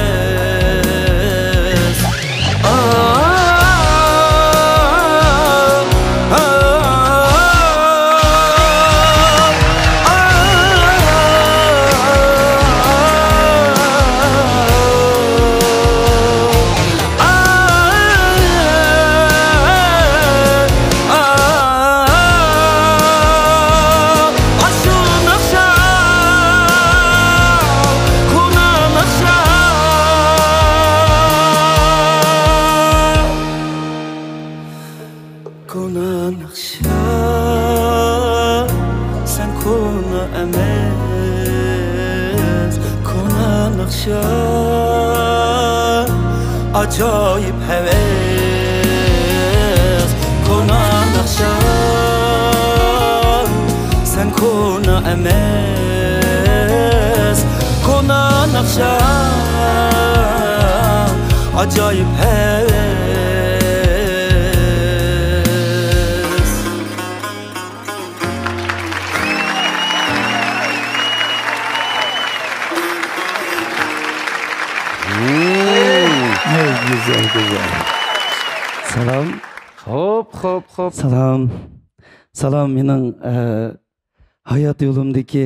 كونا ناخشا، سەن كونا ئەمەس، كونا ناخشا، ئاجايىپ ھەۋەس. كونا ناخشا، سەن كونا ئەمەس، كونا ناخشا، ئاجايىپ ھەۋەس. مم. ئەي، گۈزەل، گۈزەل. سالام. خوپ، خوپ، خوپ. سالام. سالام، مېنىڭ، ئە، ھايات يولۇمدىكى،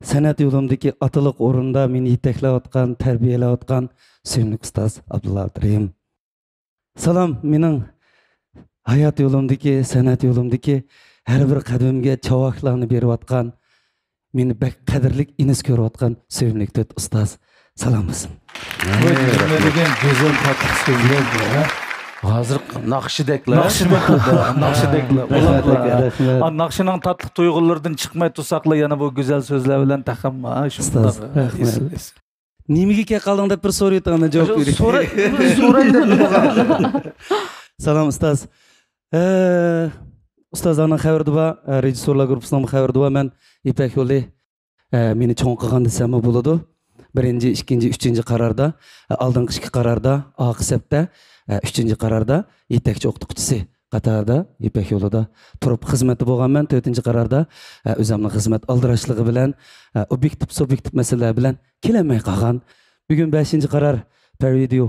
سەنئەت يولۇمدىكى ئاتىلىق ئورۇندا مېنى يېتەكلەۋاتقان، تەربىيەلەۋاتقان سۆيۈملۈك ئۇستاز ئابدۇللا ئابدۇرېھىم. سالام، مېنىڭ ھايات يولۇمدىكى، سەنئەت يولۇمدىكى ھەر بىر قەدىمىمگە چاۋاكلارنى بېرىۋاتقان، مېنى بەك قەدىرلىك ئىنىس كۆرۈۋاتقان سۆيۈملۈك تۆت ئۇستاز، سالام بولسۇن. بۇ نېمە دېگەن گۈزەل تاتلىق سۆزلەر بۇ، ھە؟ ھازىر ناخشىدەكلا. ناخشىدەكلا، ناخشىدەكلا. رەھمەت، ئۇلارلا. رەھمەت. ئا، ناخشىنىڭ تاتلىق تۇيغۇلىرىدىن چىقماي تۇرساقلا، يەنە بۇ گۈزەل سۆزلەر بىلەن تېخىمۇ، ھە، شۇنداق. ئۇستاز، رەھمەت. ئېسىل، ئېسىل. نېمىگە كەپ قالدىڭ دەپ بىر سورىۋېتىڭ، ئانا، جاۋاب بېرىڭ. سوراي، سوراي دەپ. سالام، ئۇستاز. ئە، ئۇستازلارنىڭ خەۋىرىدە بار، ئە، رېژىسسورلار گۇرۇپپىسىنىڭمۇ خەۋىرىدە بار، مەن يىپەك يولى، ئە، مېنى چوڭ قىلغان دېسەممۇ بولىدۇ. بىرىنچى، ئىككىنچى، ئۈچىنچى قاراردا، ئە، ئالدىنقى ئىككى قاراردا، ئارقا سەپتە، ئە، ئۈچىنچى قاراردا يېتەكچى ئوقۇتقۇچىسى. قاتاردا يىپەك يولىدا تۇرۇپ خىزمەتتە بولغانمەن. تۆتىنچى قاراردا، ئە، ئۆزۈمنىڭ خىزمەت ئالدىراشلىقى بىلەن، ئە، ئوبيېكتىپ، سۇبيېكتىپ مەسىلىلەر بىلەن كېلەلمەي قالغان. بۈگۈن بەشىنچى قارار پەرۋىدىيو،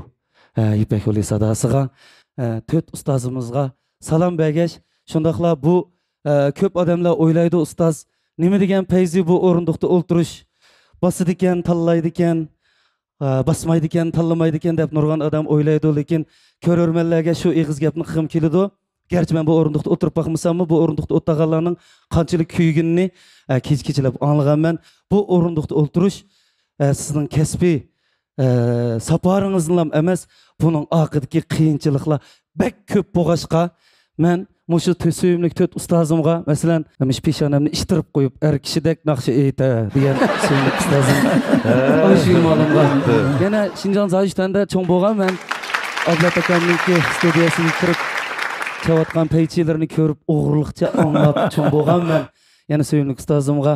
ئە، يىپەك يولى ساداسىغا، ئە، تۆت ئۇستازىمىزغا سالام بەرگەچ، شۇنداقلا بۇ، ئە، كۆپ ئادەملەر ئويلايدۇ، ئۇستاز نېمە دېگەن پەيزى بۇ ئورۇندۇقتا ئولتۇرۇش، باسىدىكەن، تاللايدىكەن، ئە، باسمايدىكەن، تاللىمايدىكەن دەپ نۇرغۇن ئادەم ئويلايدۇ، لېكىن كۆرۈرمەنلەرگە شۇ ئېغىز گەپنى قىلغۇم كېلىدۇ. گەرچە مەن بۇ ئورۇندۇقتا ئولتۇرۇپ باقمىساممۇ، بۇ ئورۇندۇقتا ئولتۇرغانلارنىڭ قانچىلىك كۆيگىنىنى، ئە، كېچە-كېچىلەپ ئاڭلىغانمەن. بۇ ئورۇندۇقتا ئولتۇرۇش، ئە، سىزنىڭ كەسپىي، ئە، ساپارىڭىزنىلا ئەمەس، بۇنىڭ ئارقىدىكى قىيىنچىلىقلار بەك كۆپ بولغاچقا، مەن مۇشۇ تۆ-، سۆيۈملۈك تۆت ئۇستازىمغا، مەسىلەن، مۇشۇ پېشانەمنى ئىتتىرىپ قويۇپ، ئەر كىشىدەك ناخشا ئېيتە دېگەن سۆيۈملۈك ئۇستازىم ئايشۇگۈل مۇئەللىمغا. يەنە شىنجاڭ زايۇشتەندە چوڭ بولغان مەن، ئابلەت ئاكامنىڭكى ستۇدىيەسىگە كىرىپ، چالىۋاتقان پەيچىلىرىنى كۆرۈپ، ئوغرىلىقچە ئاڭلاپ چوڭ بولغان مەن. يەنە سۆيۈملۈك ئۇستازىمغا،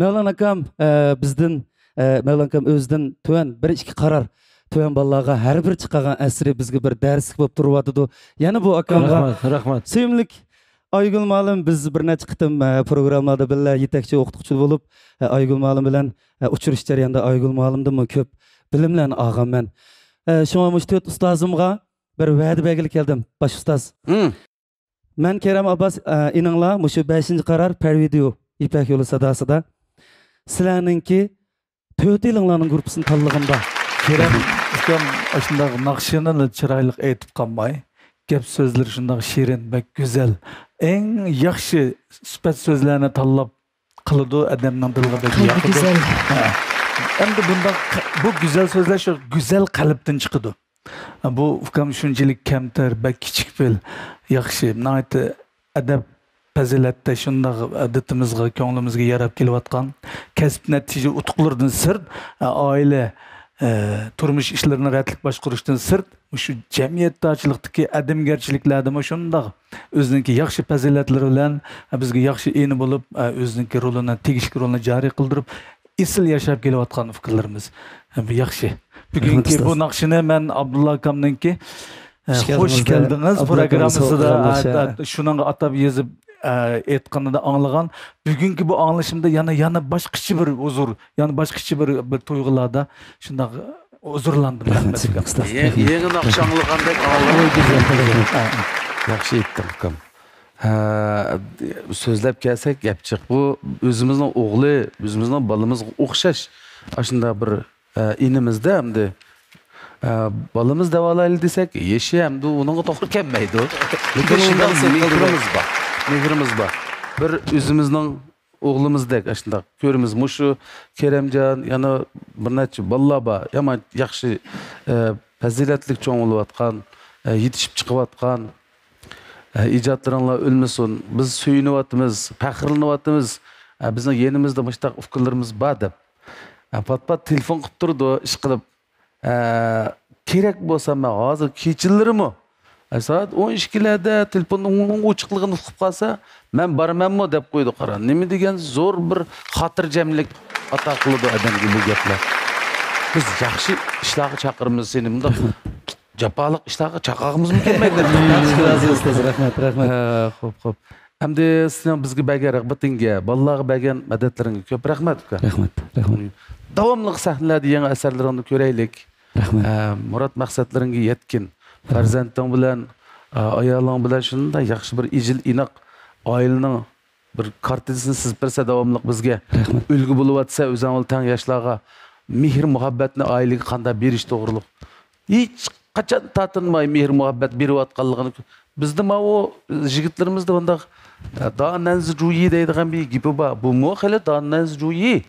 مەۋلان ئاكام، ئە، بىزدىن، ئە، مەۋلان ئاكام ئۆزىدىن تۆۋەن بىر ئىككى قارار، تۆۋەن بالىلارغا ھەر بىر چىقارغان ئەسىرى بىزگە بىر دەرسلىك بولۇپ تۇرۇۋاتىدۇ. يەنە بۇ ئاكامغا، رەھمەت، رەھمەت. سۆيۈملۈك ئايگۈل مۇئەللىم، بىز بىر نەچچە قېتىم، ئە، پروگراممىلاردا بىللە يېتەكچى ئوقۇتقۇچى بولۇپ، ئە، ئايگۈل مۇئەللىم بىلەن، ئە، ئۇچرىشىش جەريانىدا ئايگۈل مۇئەللىمدىنمۇ كۆپ بىلىملەرنى ئالغان مەن. ئە، شۇڭا مۇشۇ تۆت ئۇستازىمغا بىر ۋەدە بەرگىلى كەلدىم، باش ئۇستاز. مەن كېرەم ئابباس، ئە، ئىنىڭلار مۇشۇ بەشىنچى قارار پەرۋىدىيو يىپەك يولى ساداسىدا سىلەرنىڭكى تۆت يىلىڭلارنىڭ گۇرۇپپىسىنى تاللىغىنىدا. كېرەم ئۇكام ئاشۇنداق ناخشىنىلا چىرايلىق ئېيتىپ قالماي، گەپ سۆزلىرى شۇنداق شېرىن، بەك گۈزەل. ئەڭ ياخشى سۈپەت سۆزلەرنى تاللاپ قىلىدۇ، ئادەمنىڭ دىلىغا بەك ياقىدۇ. ھە. ئەمدى بۇنداق، بۇ گۈزەل سۆزلەر شۇ گۈزەل قەلبتىن چىقىدۇ. بۇ ئۇكام شۇنچىلىك كەمتەر، بەك كىچىك پېئىل. ياخشى، ناھايىتى ئەدەپ پەزىلەتتە شۇنداق ئادىتىمىزغا، كۆڭلىمىزگە ياراپ كېلىۋاتقان، كەسىپ نەتىجە ئۇتۇقلىرىدىن سىرت، ئائىلە، تۇرمۇش ئىشلىرىنى رەتلىك باشقۇرۇشتىن سىرت، مۇشۇ جەمئىيەتدارچىلىقتىكى ئادەمگەرچىلىكلەردىمۇ شۇنداق ئۆزىنىڭكى ياخشى پەزىلەتلىرى بىلەن بىزگە ياخشى ئىنى بولۇپ، ئۆزىنىڭكى رولىنى، تېگىشلىك رولىنى جارى قىلدۇرۇپ، ئېسىل ياشاپ كېلىۋاتقان ئۇكىلىرىمىز. ھەم ياخشى. بۈگۈنكى بۇ ناخشىنى مەن ئابدۇللا ئاكامنىڭكى، ئە، خۇش كەلدىڭىز پروگراممىسىدا، ئە، شۇنىڭغا ئاتاپ يېزىپ، ئە، ئېيتقىنىدا ئاڭلىغان. بۈگۈنكى بۇ ئاڭلىشىمدا يەنە، يەنە باشقىچە بىر ھۇزۇر، يەنە باشقىچە بىر، بىر تۇيغۇلاردا شۇنداق ھۇزۇرلاندىم. رەھمەت، ئەلۋەتتە. يېڭى ناخشا ئاڭلىغاندەك ئاڭلىدىم. ياخشى ئېيتتىڭ ئۇكام. ھە، سۆزلەپ كەلسەك گەپ جىق. بۇ ئۆزىمىزنىڭ ئوغلى، ئۆزىمىزنىڭ بالىمىزغا ئوخشاش ئاشۇنداق بىر، ئە، ئىنىمىزدە ئەمدى، ئە، بالىمىز دەۋالايلى دېسەك، يېشى ئەمدى ئۇنىڭغا توغرا كەلمەيدۇ. لېكىن شۇنداق مېھرىمىز بار. مېھرىمىز بار. بىر ئۆزىمىزنىڭ ئوغلىمىزدەك ئاشۇنداق كۆرىمىز. مۇشۇ كېرەمجان، يەنە بىر نەچچە بالىلار بار. يامان ياخشى، ئە، پەزىلەتلىك چوڭ بولۇۋاتقان، ئە، يېتىشىپ چىقىۋاتقان. ئە، ئىجادلىرىڭلار ئۆلمىسۇن. بىز سۆيۈنۈۋاتىمىز، پەخىرلىنىۋاتىمىز. ئە، بىزنىڭ يېنىمىزدا مۇشۇنداق ئۇكىلىرىمىز بار دەپ. ئە، پات-پات تېلېفون قىلىپ تۇرىدۇ، ئىشقىلىپ. ئە، كېرەك بولسا مەن ھازىر كېچىلىرىمۇ، ئە، سائەت ئون ئىككىلەردە تېلېفوننىڭ ئوچۇقلۇقىنى ئۇقۇپ قالسا، مەن بارىمەنمۇ دەپ قويىدۇ، قارا. نېمە دېگەن زور بىر خاتىرجەملىك ئاتا قىلىدۇ ئادەمگە بۇ گەپلەر. بىز ياخشى ئىشلارغا چاقىرىمىز سېنى، مۇنداق جاپالىق ئىشلارغا چاقىرغۇمىزمۇ كەلمەيدۇ. ياخشى، رازى ئۇستاز، رەھمەت، رەھمەت. ھە، خوپ، خوپ. ئەمدى سېنىڭ بىزگە بەرگەن رىغبىتىڭگە، بالىلارغا بەرگەن مەدەتلىرىڭگە كۆپ رەھمەت، ئۇكا. رەھمەت، رەھمەت. داۋاملىق سەھنىلەردە يېڭى ئەسەرلىرىڭنى كۆرەيلىك. رەھمەت. ئە، مۇراد مەقسەتلىرىڭگە يەتكىن. پەرزەنتىڭ بىلەن، ئە، ئايالىڭ بىلەن شۇنداق ياخشى بىر ئىجىل ئىناق ئائىلىنىڭ بىر كارتىنىسىنى سىزىپ بەرسە داۋاملىق بىزگە. رەھمەت. ئۈلگە بولۇۋاتسا ئۆزۈڭ بىلەن تەڭ ياشلارغا مېھىر مۇھەببەتنى ئائىلىگە قانداق بېرىش توغرۇلۇق. ھېچ قاچان تارتىنماي مېھىر مۇھەببەت بېرىۋاتقانلىقىنى كۆ-، بىزدە ماۋۇ يىگىتلىرىمىزدە مۇنداق، ئە، دانەنزى جۇيى دەيدىغان بىر گېپى بار. بۇمۇ خېلى دانەنزى جۇيى.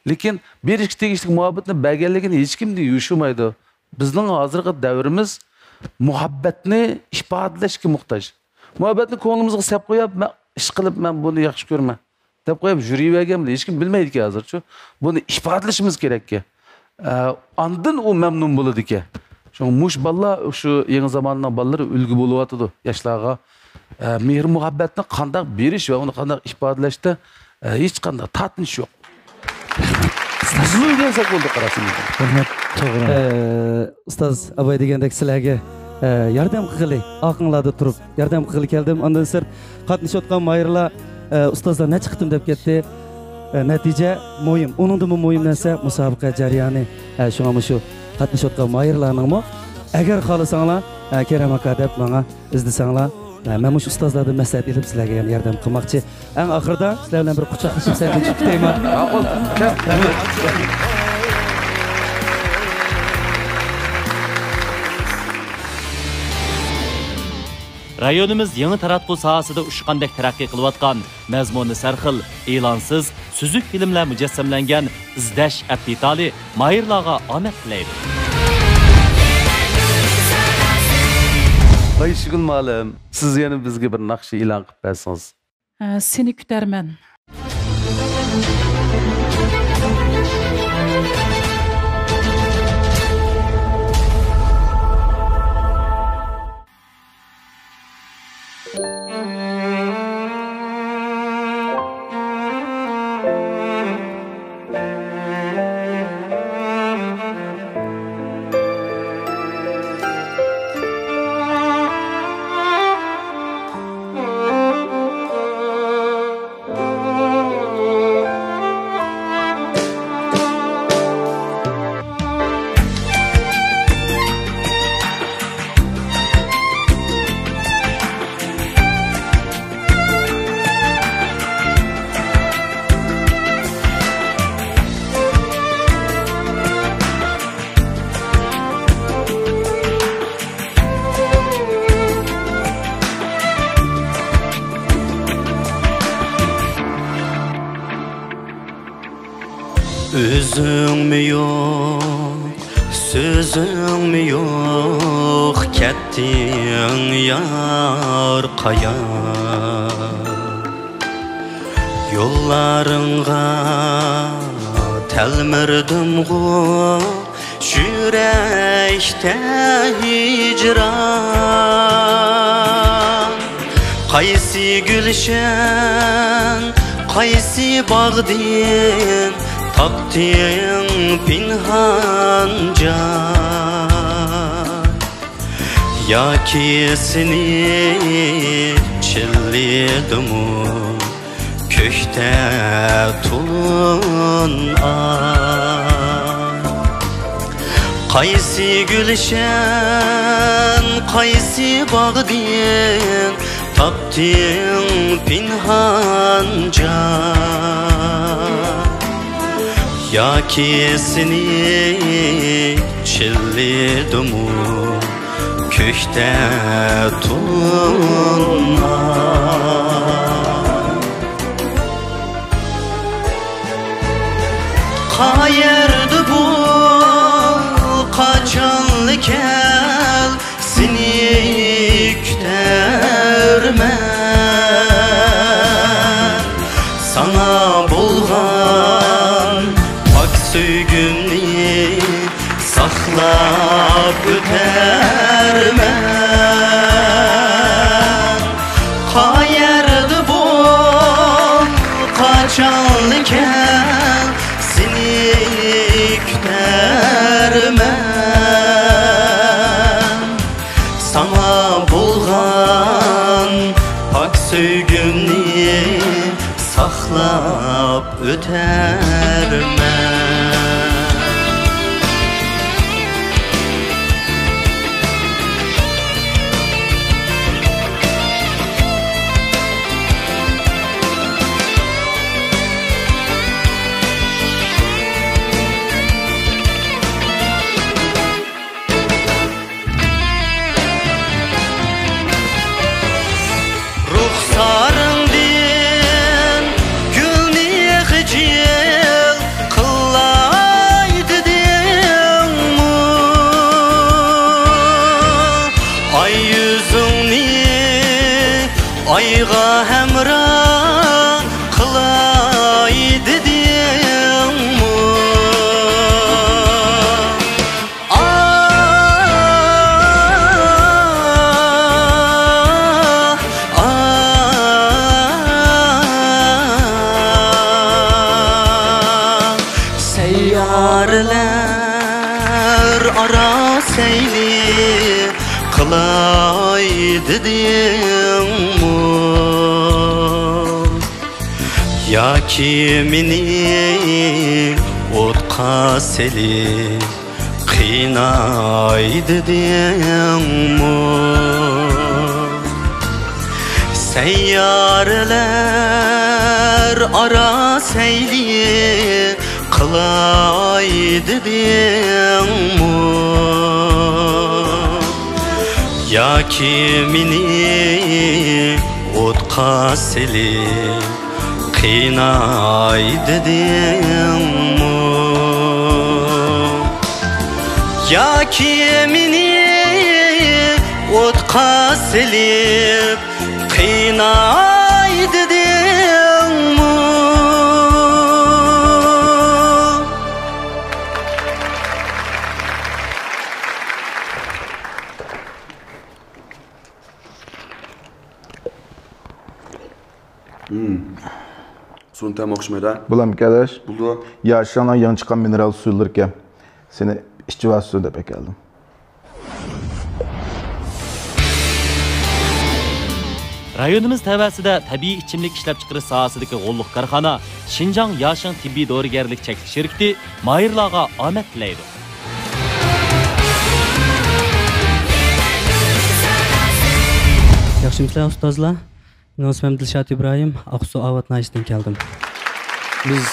لېكىن بېرىشكە تېگىشلىك مۇھەببەتنى بەرگەنلىكىنى ھېچكىمدىن يوشۇرمايدۇ. بىزنىڭ ھازىرقى دەۋرىمىز مۇھەببەتنى ئىپادىلەشكە موھتاج. مۇھەببەتنى كۆڭلىمىزگە سەپ قويۇپ، مەن ئىشقىلىپ مەن بۇنى ياخشى كۆرىمەن دەپ قويۇپ يۈرۈۋەرگەن بىلەن ھېچكىم بىلمەيدىكەن ھازىرچۇ. بۇنى ئىپادىلىشىمىز كېرەككەن. ئە، ئاندىن ئۇ مەمنۇن بولىدىكەن. شۇڭا مۇشۇ بالىلار، شۇ يېڭى زاماننىڭ بالىلىرى ئۈلگە بولۇۋاتىدۇ ياشلارغا. ئە، مېھىر مۇھەببەتنى قانداق بېرىش ۋە ئۇنى قانداق ئىپادىلەشتە، ئە، ھېچقانداق تارتىنىش يوق. بىزمۇ ئۆگەنسەك بولدى، قاراسىڭىز. رەھمەت، توغرا. ئە، ئۇستاز ئاباي دېگەندەك سىلەرگە ئە، ياردەم قىلغىلى، ئارقىڭلاردا تۇرۇپ ياردەم قىلغىلى كەلدىم. ئاندىن سىرت قاتنىشىۋاتقان ماھىرلار، ئە، ئۇستازلار نەچچە قېتىم دەپ كەتتى. ئە، نەتىجە مۇھىم. ئۇنىڭدىنمۇ مۇھىم نەرسە مۇسابىقە جەريانى. ئە، شۇڭا مۇشۇ قاتنىشىۋاتقان ماھىرلارنىڭمۇ، ئەگەر خالىساڭلار، ئە، كېرەم ئاكا دەپ ماڭا ئىزدىسەڭلار، ئە، مەن مۇشۇ ئۇستازلاردىن مەسلىھەت ئېلىپ سىلەرگە يەنە ياردەم قىلماقچى. ئەڭ ئاخىرىدا سىلەر بىلەن بىر قۇچاقلىشىپ سەھنىدىن چىقىپ كېتەيمەن. ماقۇل. كەل. رايونىمىز يېڭى تاراتقۇ ساھەسىدە ئۇچقاندەك تەرەققىي قىلىۋاتقان، مەزمۇنى سەرخىل، ئېلانسىز، سۈزۈك فىلىملەر مۇجەسسەملەنگەن ئىزدەش ئەپ دېتالى ماھىرلارغا ئامەت تىلەيدۇ. ئايشىگۈل مۇئەللىم، سىز يەنە بىزگە بىر ناخشا ئېلان قىلىپ بەرسىڭىز. ھە، سېنى كۈتەرمەن. ئۆزۈڭمۇ يوق، سۆزۈڭمۇ يوق، كەتتىڭ يار قايا. يوللارىڭغا تەلمۈردۈمغۇ، يۈرەكتە ھىجران. قايسى گۈلشەن، قايسى باغدىن تاپتىڭ پىنھان جاي؟ ياكى سېنى چىللىدىمۇ كۆكتە تولۇن ئاي؟ قايسى گۈلشەن، قايسى باغدىن تاپتىڭ پىنھان جاي؟ ياكى سېنى چىللىدىمۇ كۆكتە تولۇن ئاي؟ قەيەردە بول، قاچانلا كەل، سېنى كۈتەرمەن. ساڭا بولغان پاك سۆيگۈمنى ساقلاپ ئۆتەرمەن. قەيەردە بول، قاچانلا كەل، سېنى كۈتەرمەن. ساڭا بولغان پاك سۆيگۈمنى ساقلاپ ئۆتەرمەن. رۇخسارىڭدىن گۈلنى خىجىل قىلاي دېدىڭمۇ؟ ئاي يۈزۈڭنى ئايغا ھەمراھ قىلاي دېدىڭمۇ؟ ئاھ، ئاھ، ئاھ. سەييارىلەر ئارا سەيلى قىل قىلاي دېدىڭمۇ؟ ياكى مېنى ئوتقا سېلىپ قىيناي دېدىڭمۇ؟ سەييارىلەر ئارا سەيلى قىلاي دېدىڭمۇ؟ ياكى مېنى ئوتقا سېلىپ قىيناي دېدىڭمۇ؟ ياكى مېنى ئوتقا سېلىپ قىيناي دېدىڭمۇ؟ سۇنى تەمى ئوخشىمايدۇ. بۇلام كەلەش. بولدى. ياشىڭنىڭ يېڭى چىققان مىنېرال سۇلىرىكەن. سېنى ئىچىۋالسۇن دەپ ئەكەلدىم. رايونىمىز تەۋەسىدە تەبىئىي ئىچىملىك ئىشلەپچىقىرىش ساھەسىدىكى غوللۇق كارخانا شىنجاڭ ياشىڭ تېببىي دورىگەرلىك چەكلىك شىركىتى ماھىرلارغا ئامەت تىلەيدۇ. ياخشىمۇسىلەر ئۇستازلار؟ مېنىڭ ئىسمىم دىلشات ئىبراھىم، ئاقسۇ ئاۋات ناھىيەسىدىن كەلدىم. بىز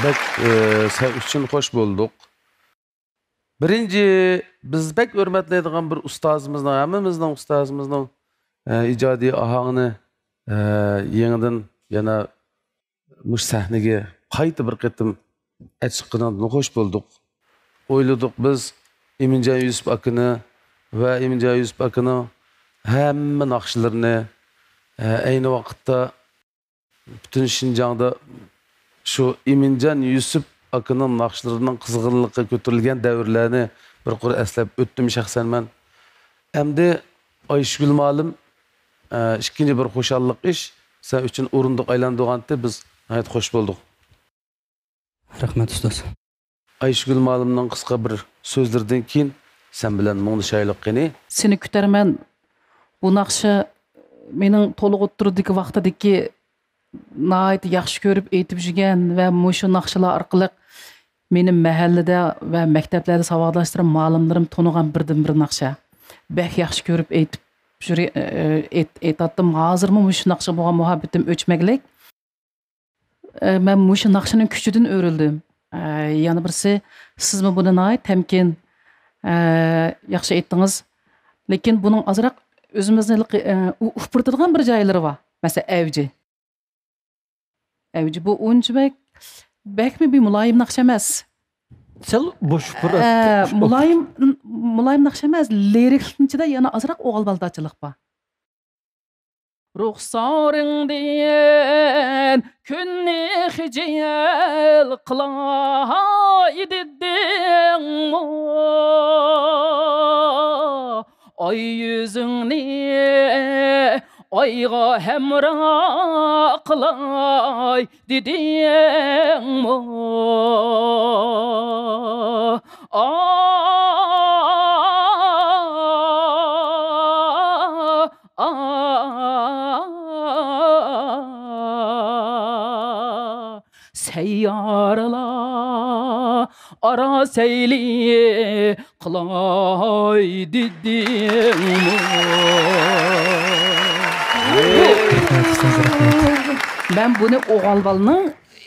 بەك، ئى، سەن ئۈچۈن خوش بولدۇق. بىرىنچى، بىز بەك ھۆرمەتلەيدىغان بىر ئۇستازىمىزنىڭ، ھەممىمىزنىڭ ئۇستازىمىزنىڭ، ئە، ئىجادىي ئاھاڭىنى، ئە، يېڭىدىن يەنە مۇشۇ سەھنىگە قايتا بىر قېتىم ئەچىققىنىڭدىن خوش بولدۇق. ئويلىدۇق بىز ئىمىنجان يۈسۈپ ئاكىنى ۋە ئىمىنجان يۈسۈپ ئاكىنىڭ ھەممە ناخشىلىرىنى، ئە، ئەينى ۋاقىتتا پۈتۈن شىنجاڭدا شۇ ئىمىنجان يۈسۈپ ئاكىنىڭ ناخشىلىرىنىڭ قىزغىنلىقى كۆتۈرۈلگەن دەۋرلەرنى بىر قۇر ئەسلەپ ئۆتتۈم شەخسەن مەن. ئەمدى ئايشىگۈل مۇئەللىم، ئە، ئىككىنچى بىر خۇشاللىق ئىش، سەن ئۈچۈن ئورۇندۇق ئايلاندۇرغانتى، بىز ناھايىتى خوش بولدۇق. رەھمەت، ئۇستاز. ئايشىگۈل مۇئەللىمنىڭ قىسقا بىر سۆزلىرىدىن كېيىن سەن بىلەن مۇڭدىشايلى قېنى. سېنى كۈتەرمەن. بۇ ناخشا مېنىڭ تولۇق ئوتتۇرىدىكى ۋاقتىدىكى ناھايىتى ياخشى كۆرۈپ ئېيتىپ يۈرگەن ۋە مۇشۇ ناخشىلار ئارقىلىق مېنى مەھەللىدە ۋە مەكتەپلەردە ساۋاقداشلىرىم، مۇئەللىملىرىم تونۇغان بىردىنبىر ناخشا. بەك ياخشى كۆرۈپ ئېيتىپ يۈرى-، ئېيت-، ئېيتاتتىم. ھازىرمۇ مۇشۇ ناخشىغا بولغان مۇھەببىتىم ئۆچمەكلىك. ئە، مەن مۇشۇ ناخشىنىڭ كۈچىدىن ئۆرۈلدۈم. ئە، يەنە بىرسى، سىزمۇ بۇنى ناھايىتى تەمكىن، ئە، ياخشى ئېيتتىڭىز. لېكىن بۇنىڭ ئازراق ئۆزىمىزنى ھېلىقى، ئە، ئۇ-، ئۇپرىتىدىغان بىر جايلىرى بار. مەسىلەن، ئەۋجى. ئەۋجى بۇ ئۇنچە بەك، بەكمۇ بىر مۇلايىم ناخشا ئەمەس. سەل بوش ئۇپرىتىپ. ئە، مۇلايىم، مۇلايىم ناخشا ئەمەس، لىرىكىنىڭ ئىچىدە يەنە ئازراق ئوغۇل بالىدارچىلىق بار. رۇخسارىڭدىن كۈننى خىجىل قىلاي دېدىڭمۇ؟ ئاي يۈزۈڭنى ئايغا ھەمراھ قىلاي دېدىڭمۇ؟ ئا، ئا، سەييارىلار ئارا سەيلى قىلاي دېدىڭمۇ؟ مەن بۇنى ئوغۇل بالىنىڭ،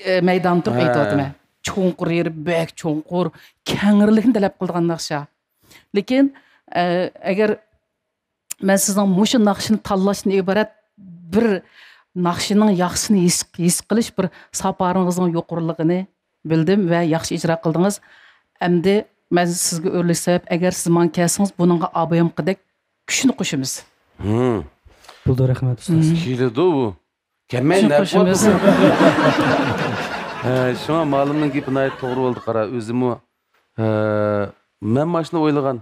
ئە، مەيدانىدا تۇرۇپ ھە. ئېيتىۋاتىمەن. چوڭقۇر يېرى بەك چوڭقۇر، كەڭرىلىكنى تەلەپ قىلىدىغان ناخشا. لېكىن، ئە، ئەگەر مەن سىزنىڭ مۇشۇ ناخشىنى تاللاشتىن ئىبارەت بىر ناخشىنىڭ ياخشىسىنى ھېس، ھېس قىلىش بىر ساپارىڭىزنىڭ يۇقىرىلىقىنى بىلدىم ۋە ياخشى ئىجرا قىلدىڭىز. ئەمدى مەن سىزگە ئۆرلۈك سەۋەب، ئەگەر سىز ماڭا كەلسىڭىز، بۇنىڭغا ئابايامقىدەك كۈچنى قوشىمىز. ھىم. بولدى، رەھمەت، ئۇستاز. ھىم. كېلىدۇ بۇ. كەلمەي كۈچنى نەپ قوشىمىز. ھە، شۇڭا مالىمنىڭ گېپى ناھايىتى توغرا بولدى، قارا، ئۆزىمۇ ھە، مەن ماشۇنى ئويلىغان.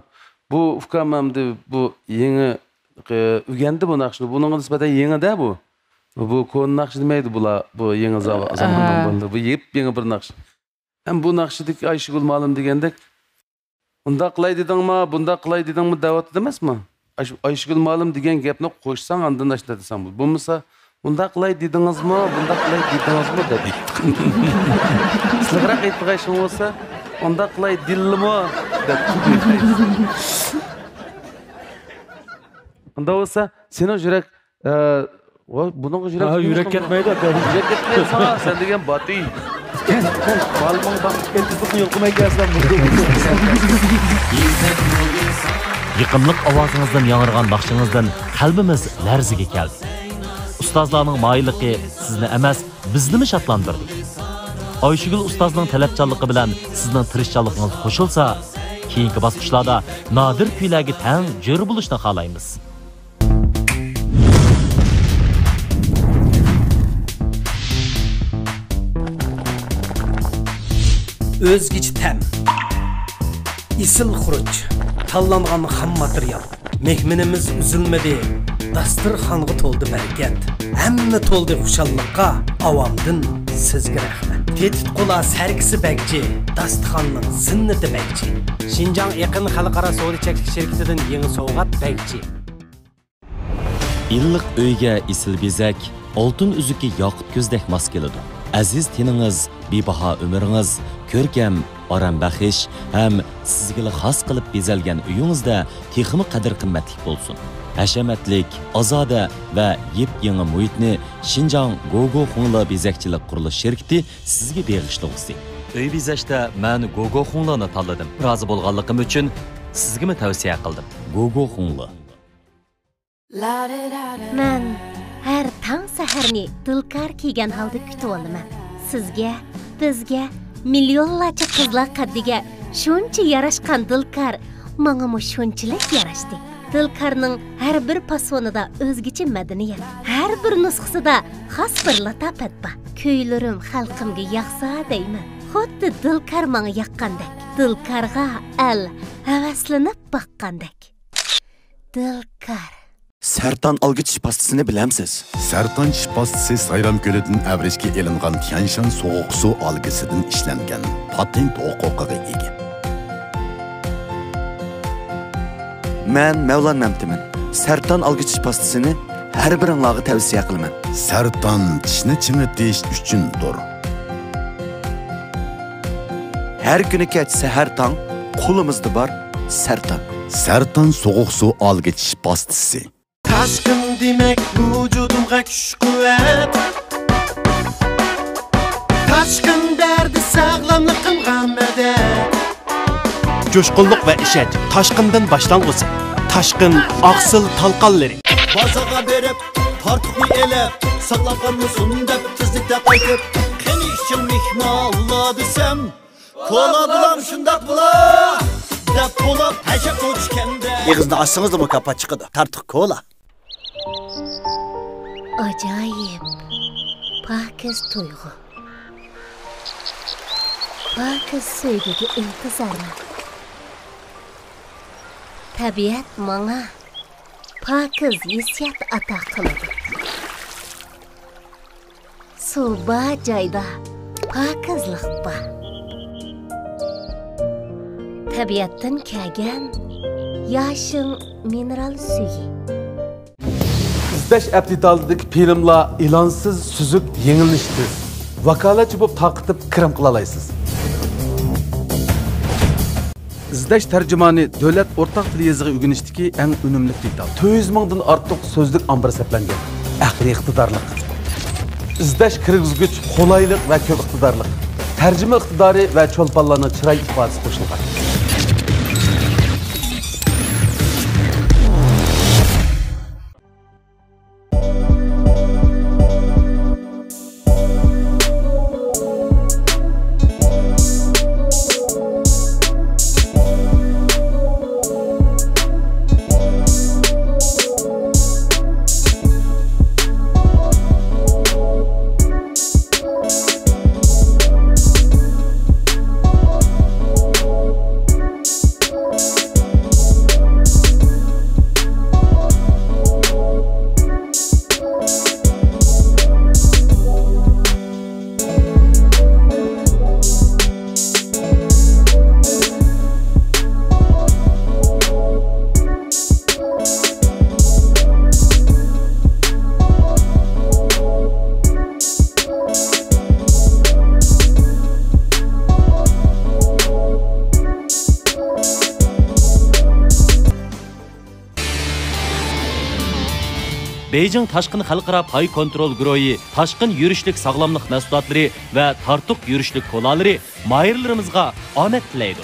بۇ ئۇكام ئەمدى بۇ يېڭى، ئە، ئۆگەندى بۇ ناخشىنى. بۇنىڭغا نىسبەتەن يېڭىدە بۇ. بۇ كونا ناخشا دېمەيدۇ بۇلار. بۇ يېڭى زاۋا-، زاماننىڭ ھە. بالىلىرى. بۇ يېپيېڭى بىر ناخشا. ھەم بۇ ناخشىدىكى ئايشىگۈل مالىم دېگەندەك، ئۇنداق قىلاي دېدىڭما، بۇنداق قىلاي دېدىڭما دەۋاتىدۇ ئەمەسمۇ؟ ئاش-، ئايشىگۈل مۇئەللىم دېگەن گەپنى قوشساڭ، ئاندىن ئاشۇنداق دېسەڭ بولىدۇ. بولمىسا، «ئۇنداق قىلاي دېدىڭىزمۇ، بۇنداق قىلاي دېدىڭىزمۇ؟» دەپ ئېيتقىن. سىلىقراق ئېيتقاي شۇڭا بولسا، «ئۇنداق قىلاي دېدىلىمۇ؟» دەپ ئېيتقاي. ئۇنداق بولسا، سېنىڭ يۈرەك، ئە، ۋا، بۇنىڭغا يۈرەك ھە، يۈرەك كەتمەيدۇ، ئاكا. يۈرەك كەتمەيدۇ ساڭا، سەن دېگەن باتى. مالىمىڭ باقىپ كەتتى، يۇقۇماي كەلسەم. يېقىملىق ئاۋازىڭىزدىن ياڭرىغان ناخشىڭىزدىن قەلبىمىز لەرزىگە كەلدى. ئۇستازلارنىڭ ماھىرلىقى سىزنى ئەمەس، بىزنىمۇ شادلاندۇردى. ئايشىگۈل ئۇستازنىڭ تەلەپچانلىقى بىلەن سىزنىڭ تىرىشچانلىقىڭىز قوشۇلسا، كېيىنكى باسقۇچلاردا نادىر كۈيلەرگە تەڭ جۆر بولۇشنى خالايمىز. ئۆزگىچە تەم، ئېسىل خۇرۇچ، تاللانغان خام ماتېرىيال. مېھمىنىمىز ئۈزۈلمىدى، داستىرخانغا تولدى بەرىكەت. ھەممە تولدى خۇشاللىققا، ئاۋامدىن سىزگە رەھمەت. تېتىتقۇلار سەركىسى بەگچى، داستىخاننىڭ زىننىتى بەگچى. شىنجاڭ ئېقىن خەلقئارا سودا چەكلىك شىركىتىدىن يېڭى سوۋغات بەگچى. ئىللىق ئۆيگە ئېسىل بېزەك، ئالتۇن ئۈزۈكى ياقۇت كۆزدەك ماس كېلىدۇ. ئەزىز تېنىڭىز، بىباھا ئۆمرىڭىز، كۆركەم، ئارام بەخش ھەم سىزگىلا خاس قىلىپ بېزەلگەن ئۆيىڭىزدە تېخىمۇ قەدىر-قىممەتلىك بولسۇن. ھەشەمەتلىك، ئازادە ۋە يېپيېڭى مۇھىتنى شىنجاڭ گوگو خۇڭلې بېزەكچىلىك قۇرۇلۇش شىركىتى سىزگە بېغىشلىغۇسى. ئۆي بېزەشتە مەن گوگو خۇڭلېنى تاللىدىم. رازى بولغانلىقىم ئۈچۈن سىزگىمۇ تەۋسىيە قىلدىم. گوگو خۇڭلې. مەن ھەر تاڭ سەھەرنى دىلكار كىيگەن ھالدا كۈتۈۋالىمەن. سىزگە، بىزگە، مىليونلارچە قىزلار قەددىگە شۇنچە ياراشقان دىلكار ماڭىمۇ شۇنچىلىك ياراشتى. دىلكارنىڭ ھەر بىر پاسونىدا ئۆزگىچە مەدەنىيەت، ھەر بىر نۇسخىسىدا خاس بىر لاتاپەت بار. كۈيلىرىم خەلقىمگە ياقسا دەيمەن، خۇددى دىلكار ماڭا ياققاندەك، دىلكارغا ئەل ھەۋەسلىنىپ باققاندەك. دىلكار. سەرتان ئالگۈ چىش پاستىسىنى بىلەمسىز؟ سەرتان چىش پاستىسى سايرام كۆلىدىن ئەۋرىشكە ئېلىنغان تيەنشان سوغۇق سۇ ئالگىسىدىن ئىشلەنگەن، پاتېنت ھوقۇقىغا ئىگە. مەن مەۋلان مەمتىمىن. سەرتان ئالگۈ چىش پاستىسىنى ھەر بىرىڭلارغا تەۋسىيە قىلىمەن. سەرتان چىشنى چىڭىتىش ئۈچۈندۇر. ھەر كۈنى كەچ سەھەر تاڭ قولىمىزدا بار سەرتان. سەرتان سوغۇق سۇ ئالگۈ چىش پاستىسى. تاشقىن دېمەك ۋۇجۇدۇمغا كۈچ-قۇۋۋەت. تاشقىن بەردى ساغلاملىقىمغا مەدەت. جۇشقۇنلۇق ۋە ئىشەنچ تاشقىندىن باشلانغۇسى. تاشقىن ئاقسىل تالقانلىرى. بازارغا بېرىپ، تارتۇقنى ئېلىپ، ساقلاپ قالمىسۇن دەپ تېزلىكتە قايتىپ، قېنى ئىچىڭ مېھمانلار دېسەم، كولا بولام شۇنداق بولا دەپ بولۇپ ھەشەپ ئۇچكەندە. ئېغىزنى ئاچسىڭىزلا مۇكاپات چىقىدۇ. تارتۇق كولا. ئاجايىپ، پاكىز تۇيغۇ. پاكىز سۆيگۈگە ئىنتىزارمەن. تەبىئەت ماڭا پاكىز ھېسسىيات ئاتا قىلىدۇ. سۇ بار جايدا پاكىزلىق بار. تەبىئەتتىن كەلگەن ياشىڭ مىنېرال سۈيى. ئىزدەش ئەپ دېتالىدىكى فىلىملار ئېلانسىز، سۈزۈك، يېڭىلىنىشى تېز. ۋاكالەتچى بولۇپ تارقىتىپ كىرىم قىلالايسىز. ئىزدەش تەرجىمانى دۆلەت ئورتاق تىل يېزىقى ئۆگىنىشتىكى ئەڭ ئۈنۈملۈك دېتال. تۆت يۈز مىڭدىن ئارتۇق سۆزلۈك ئامبىرى سەپلەنگەن. ئەقلىي ئىقتىدارلىق. ئىزدەش كىرگۈزگۈچ قولايلىق ۋە كۆپ ئىقتىدارلىق. تەرجىمە ئىقتىدارى ۋە چولپانلارنىڭ چىراي ئىپادىسى قوشۇلغان. بېيجىڭ تاشقىن خەلقئارا پاي كونترول گۇرۇھى تاشقىن يۈرۈشلۈك ساغلاملىق مەھسۇلاتلىرى ۋە تارتۇق يۈرۈشلۈك كولالىرى ماھىرلىرىمىزغا ئامەت تىلەيدۇ.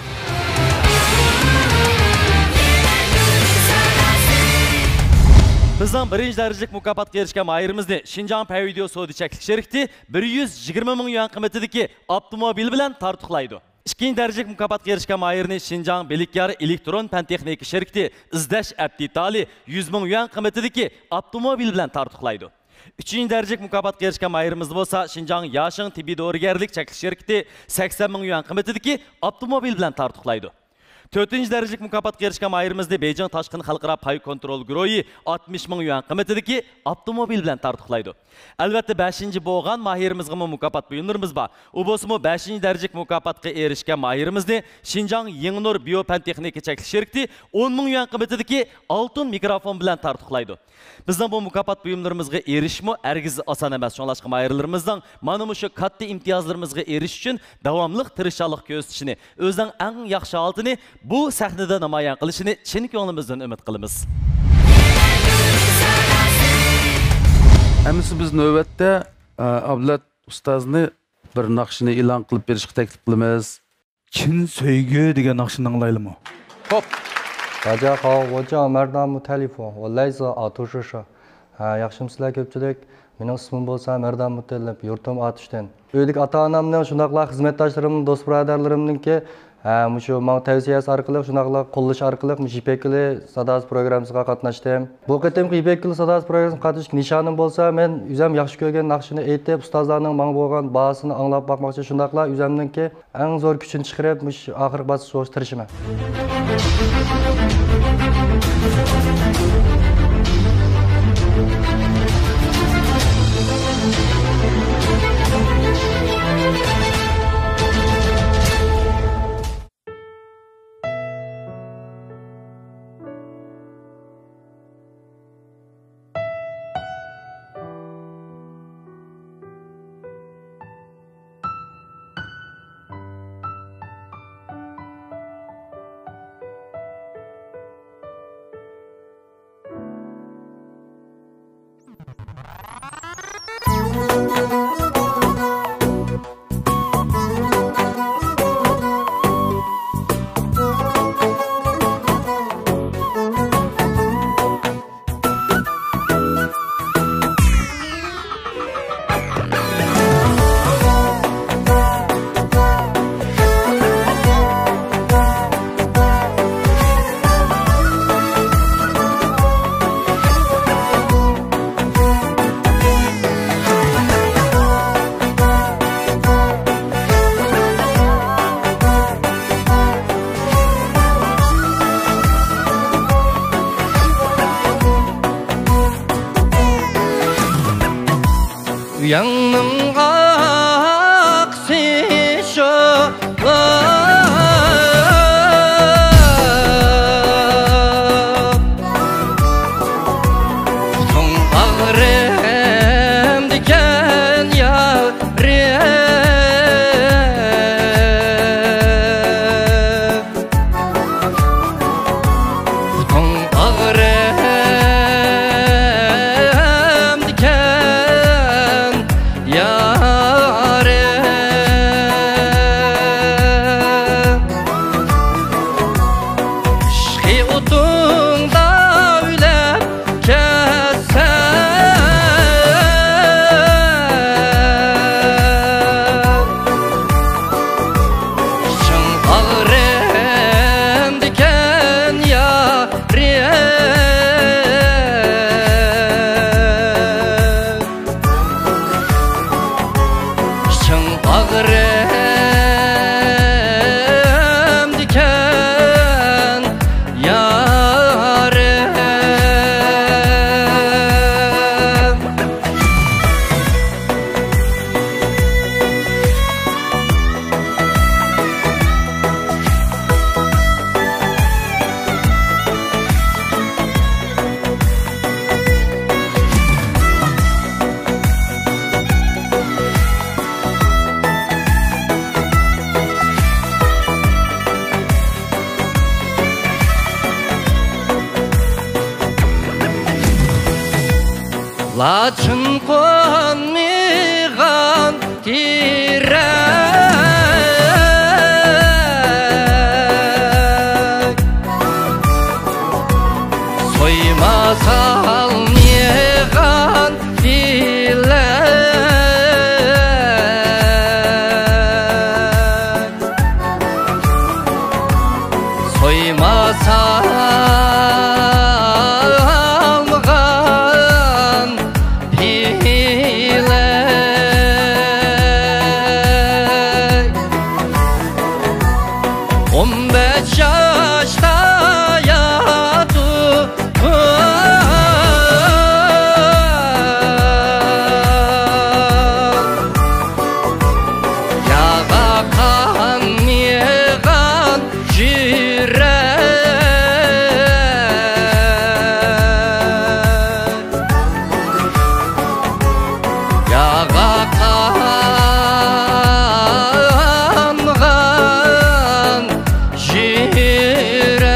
بىزنىڭ بىرىنچى دەرىجىلىك مۇكاپاتقا ئېرىشكەن ماھىرىمىزنى شىنجاڭ پەي ۋىدېئو سودا چەكلىك شىركىتى بىر يۈز يىگىرمە مىڭ يۈەن قىممىتىدىكى ئاپتوموبىل بىلەن تارتۇقلايدۇ. ئىككىنچى دەرىجىلىك مۇكاپاتقا ئېرىشكەن ماھىرنى شىنجاڭ بىلىكيار ئېلېكترون پەن تېخنىكا شىركىتى ئىزدەش ئەپ دېتالى يۈز مىڭ يۈەن قىممىتىدىكى ئاپتوموبىل بىلەن تارتۇقلايدۇ. ئۈچىنچى دەرىجىلىك مۇكاپاتقا ئېرىشكەن ماھىرىمىز بولسا شىنجاڭ ياشىڭ تېببىي دورىگەرلىك چەكلىك شىركىتى سەكسەن مىڭ يۈەن قىممىتىدىكى ئاپتوموبىل بىلەن تارتۇقلايدۇ. تۆتىنچى دەرىجىلىك مۇكاپاتقا ئېرىشكەن ماھىرىمىزنى بېيجىڭ تاشقىن خەلقئارا پاي كونترول گۇرۇھى ئاتمىش مىڭ يۈەن قىممىتىدىكى ئاپتوموبىل بىلەن تارتۇقلايدۇ. ئەلۋەتتە، بەشىنچى بولغان ماھىرىمىزغىمۇ مۇكاپات بۇيۇملىرىمىز بار. ئۇ بولسىمۇ بەشىنچى دەرىجىلىك مۇكاپاتقا ئېرىشكەن ماھىرىمىزنى شىنجاڭ يېڭىنۇر بىيو پەن تېخنىكا چەكلىك شىركىتى ئون مىڭ يۈەن قىممىتىدىكى ئالتۇن مىكروفون بىلەن تارتۇقلايدۇ. بىزنىڭ بۇ مۇكاپات بۇيۇملىرىمىزغا ئېرىشىشمۇ ھەرگىز ئاسان ئەمەس. شۇڭلاشقا ماھىرلىرىمىزنىڭ مانا مۇشۇ كاتتا ئىمتىيازلىرىمىزغا ئېرىشىش ئۈچۈن داۋاملىق تىرىشچانلىق كۆرسىتىشىنى، ئۆزىنىڭ ئەڭ ياخشى ھالىتىنى بۇ سەھنىدە نامايان قىلىشىنى چىن كۆڭلىمىزدىن ئۈمىد قىلىمىز. ئەمىسە بىز نۆۋەتتە، ئە، ئابلەت ئۇستازنى بىر ناخشىنى ئېلان قىلىپ بېرىشقا تەكلىپ قىلىمىز. چىن سۆيگۈ دېگەن ناخشىنى ئاڭلايلىمۇ؟ خوپ. 大家好，我叫 Merdan Mutalifov،我来自 Atushisha. ھە، ياخشىمۇسىلەر كۆپچىلىك؟ مېنىڭ ئىسمىم بولسا مەردان مۇتەللىپ، يۇرتۇم ئاتۇشتىن. ئۆيدىكى ئاتا-ئانامنىڭ، شۇنداقلا خىزمەتداشلىرىمنىڭ، دوست-بۇرادەرلىرىمنىڭكى، ھە، مۇشۇ ماڭا تەۋسىيەسى ئارقىلىق، شۇنداقلا قوللىشى ئارقىلىق مۇشۇ يىپەك يولى ساداسى پروگراممىسىغا قاتناشتىم. بۇ قېتىمقى يىپەك يولى ساداسى پروگراممىسىغا قاتنىشىش نىشانىم بولسا، مەن ئۆزۈم ياخشى كۆرگەن ناخشىنى ئېيتىپ، ئۇستازلارنىڭ ماڭا بولغان باھاسىنى ئاڭلاپ باقماقچى، شۇنداقلا ئۆزۈمنىڭكى ئەڭ زور كۈچىنى چىقىرىپ، مۇشۇ ئاخىرقى باسقۇچقا تىرىشىمەن. ئۆيۈڭنىڭ ئاقىسى شۇ. پۇتۇڭ ئاغرىمدىكەن يارىم. پۇتۇڭ ئاغرىمدىكەن يا لاچىن قونمىغان تېرەك، سويما سالمىغان پېلەك، سويما سالمىغان پېلەك. ئون بەش ياشتا ياتقان، ياغا قانمىغان يۈرەك، ياغا قانغان يۈرەك.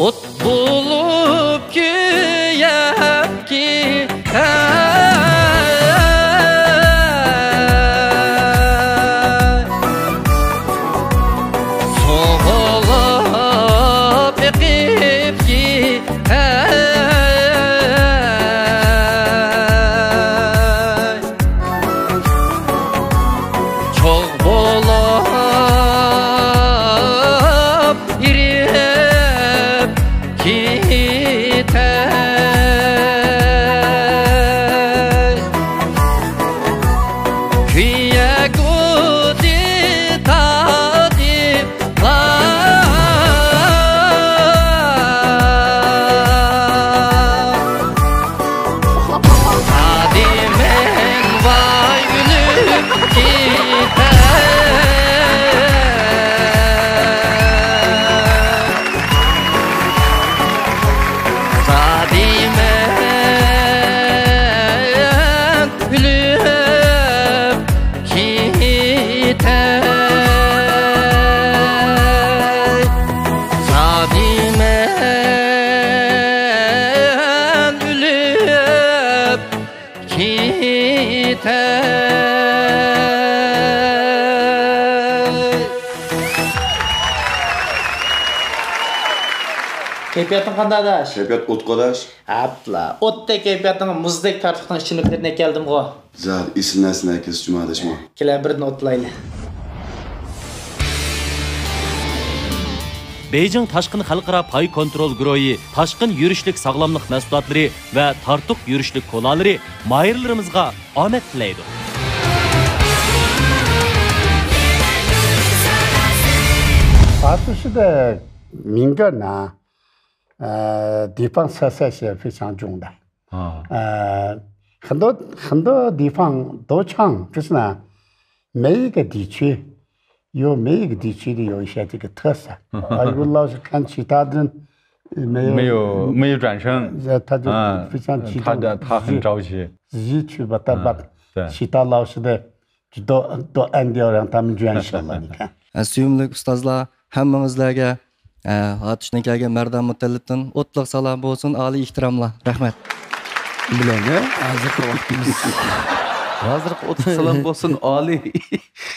ئوت بولۇپ كۆيۈپ كېتەي. سوغۇلۇپ ئېقىپ كېتەي. چوغ بولۇپ ئېرىپ كېتەي. كۆيۈك ئوتى تاتىپ زادىمەن ۋاي ئۆلۈپ كېتەي. زادىمەن ئۆلۈپ كېتەي، زادىمەن ئۆلۈپ كېتەي. كەيپىياتىڭ قانداق، ئاداش؟ كەيپىيات ئوتقا، ئاداش. ئەپلا. ئوتتەك كەيپىياتنىڭ، مۇزدەك تاتلىقنىڭ ئىچىنى بىرنى ئەكەلدىمغۇ. زادى ئېسىل نەرسىنى ئەكەلسە جۇما ئاداشمۇ. كېلە، بىردىن ئوتلايلى. بېيجىڭ تاشقىن خەلقئارا پاي كونترول گۇرۇھى تاشقىن يۈرۈشلۈك ساغلاملىق مەھسۇلاتلىرى ۋە تارتۇق يۈرۈشلۈك كولالىرى ماھىرلىرىمىزغا ئامەت تىلەيدۇ. 它就是的敏感呐，呃，地方色彩是非常重的。啊。呃，很多，很多地方都唱，就是呢，每一个地区有每一个地区的有一些这个特色。啊，如果老是看其他的，呃，没有，没有，没有转身，呃，他就啊，非常激动，他的，他很着急。一去吧，他把嗯，对。其他老师的都，都按掉，让他们转身了，你看。 ھە، سۆيۈملۈك ئۇستازلار، ھەممىڭىزلەرگە، ھە، ئاتۇشتىن كەلگەن مەردان مۇتەللىپتىن ئوتلۇق سالام بولسۇن، ئالىي ئېھتىراملار. رەھمەت. بىلەن، ھە؟ ھازىرقى ۋاقتىمىز. ھازىرقى ئوتلۇق سالام بولسۇن، ئالىي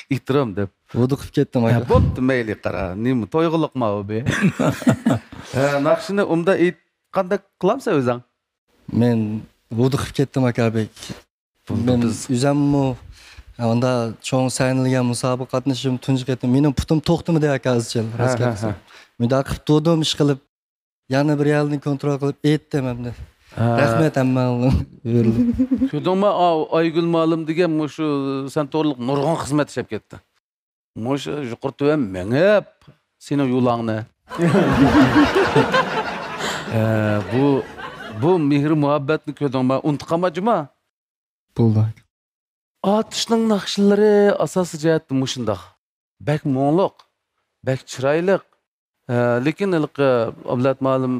ئېھتىرام دەپ. ھودۇقۇپ كەتتىم، ھە، ئاكا. بوپتۇ، مەيلى، قارا. نېمە، تويغۇلۇقما ئۇ بى؟ ھە، ناخشىنى ئۇمدا ئېيت-، قانداق قىلامسەن ئۆزۈڭ؟ مەن ھودۇقۇپ كەتتىم، ئاكا، بەك. بۇ، بۇ مەن بىز ئۆزۈممۇ ئاندا چوڭ سەھنىلىگەن مۇسابىقە قاتنىشىشىم تۇنجى قېتىم. مېنىڭ پۇتۇم توختىمىدى، ئاكا، ئىزچىل، ھە، راست ھە، گەپسە. ھە. مۇنداق قىلىپ تۇردۇم، ئىشقىلىپ. يەنە بىر يەرنى كونترول قىلىپ ئېيتتىم ئەمدى. ھە. رەھمەت ھەممەڭلارغا. بېرىلدى. كۆردۈڭمۇ، ئاۋۇ ئايگۈل مۇئەللىم دېگەن مۇشۇ سەن توغرىلىق نۇرغۇن خىزمەت ئىشلەپ كەتتى. مۇشۇ يۇقىرى تۆۋەن مېڭىپ، سېنىڭ يولۇڭنى. ئە، بۇ بۇ مېھرى مۇھەببەتنى كۆردۈڭمۇ؟ ئۇنتۇپ قالما جۇما. بولدى. ئاتۇشنىڭ ناخشىلىرى ئاساسىي جەھەتتە مۇشۇنداق. بەك مۇڭلۇق، بەك چىرايلىق. ئە، لېكىن ھېلىقى ئابلەت مۇئەللىم،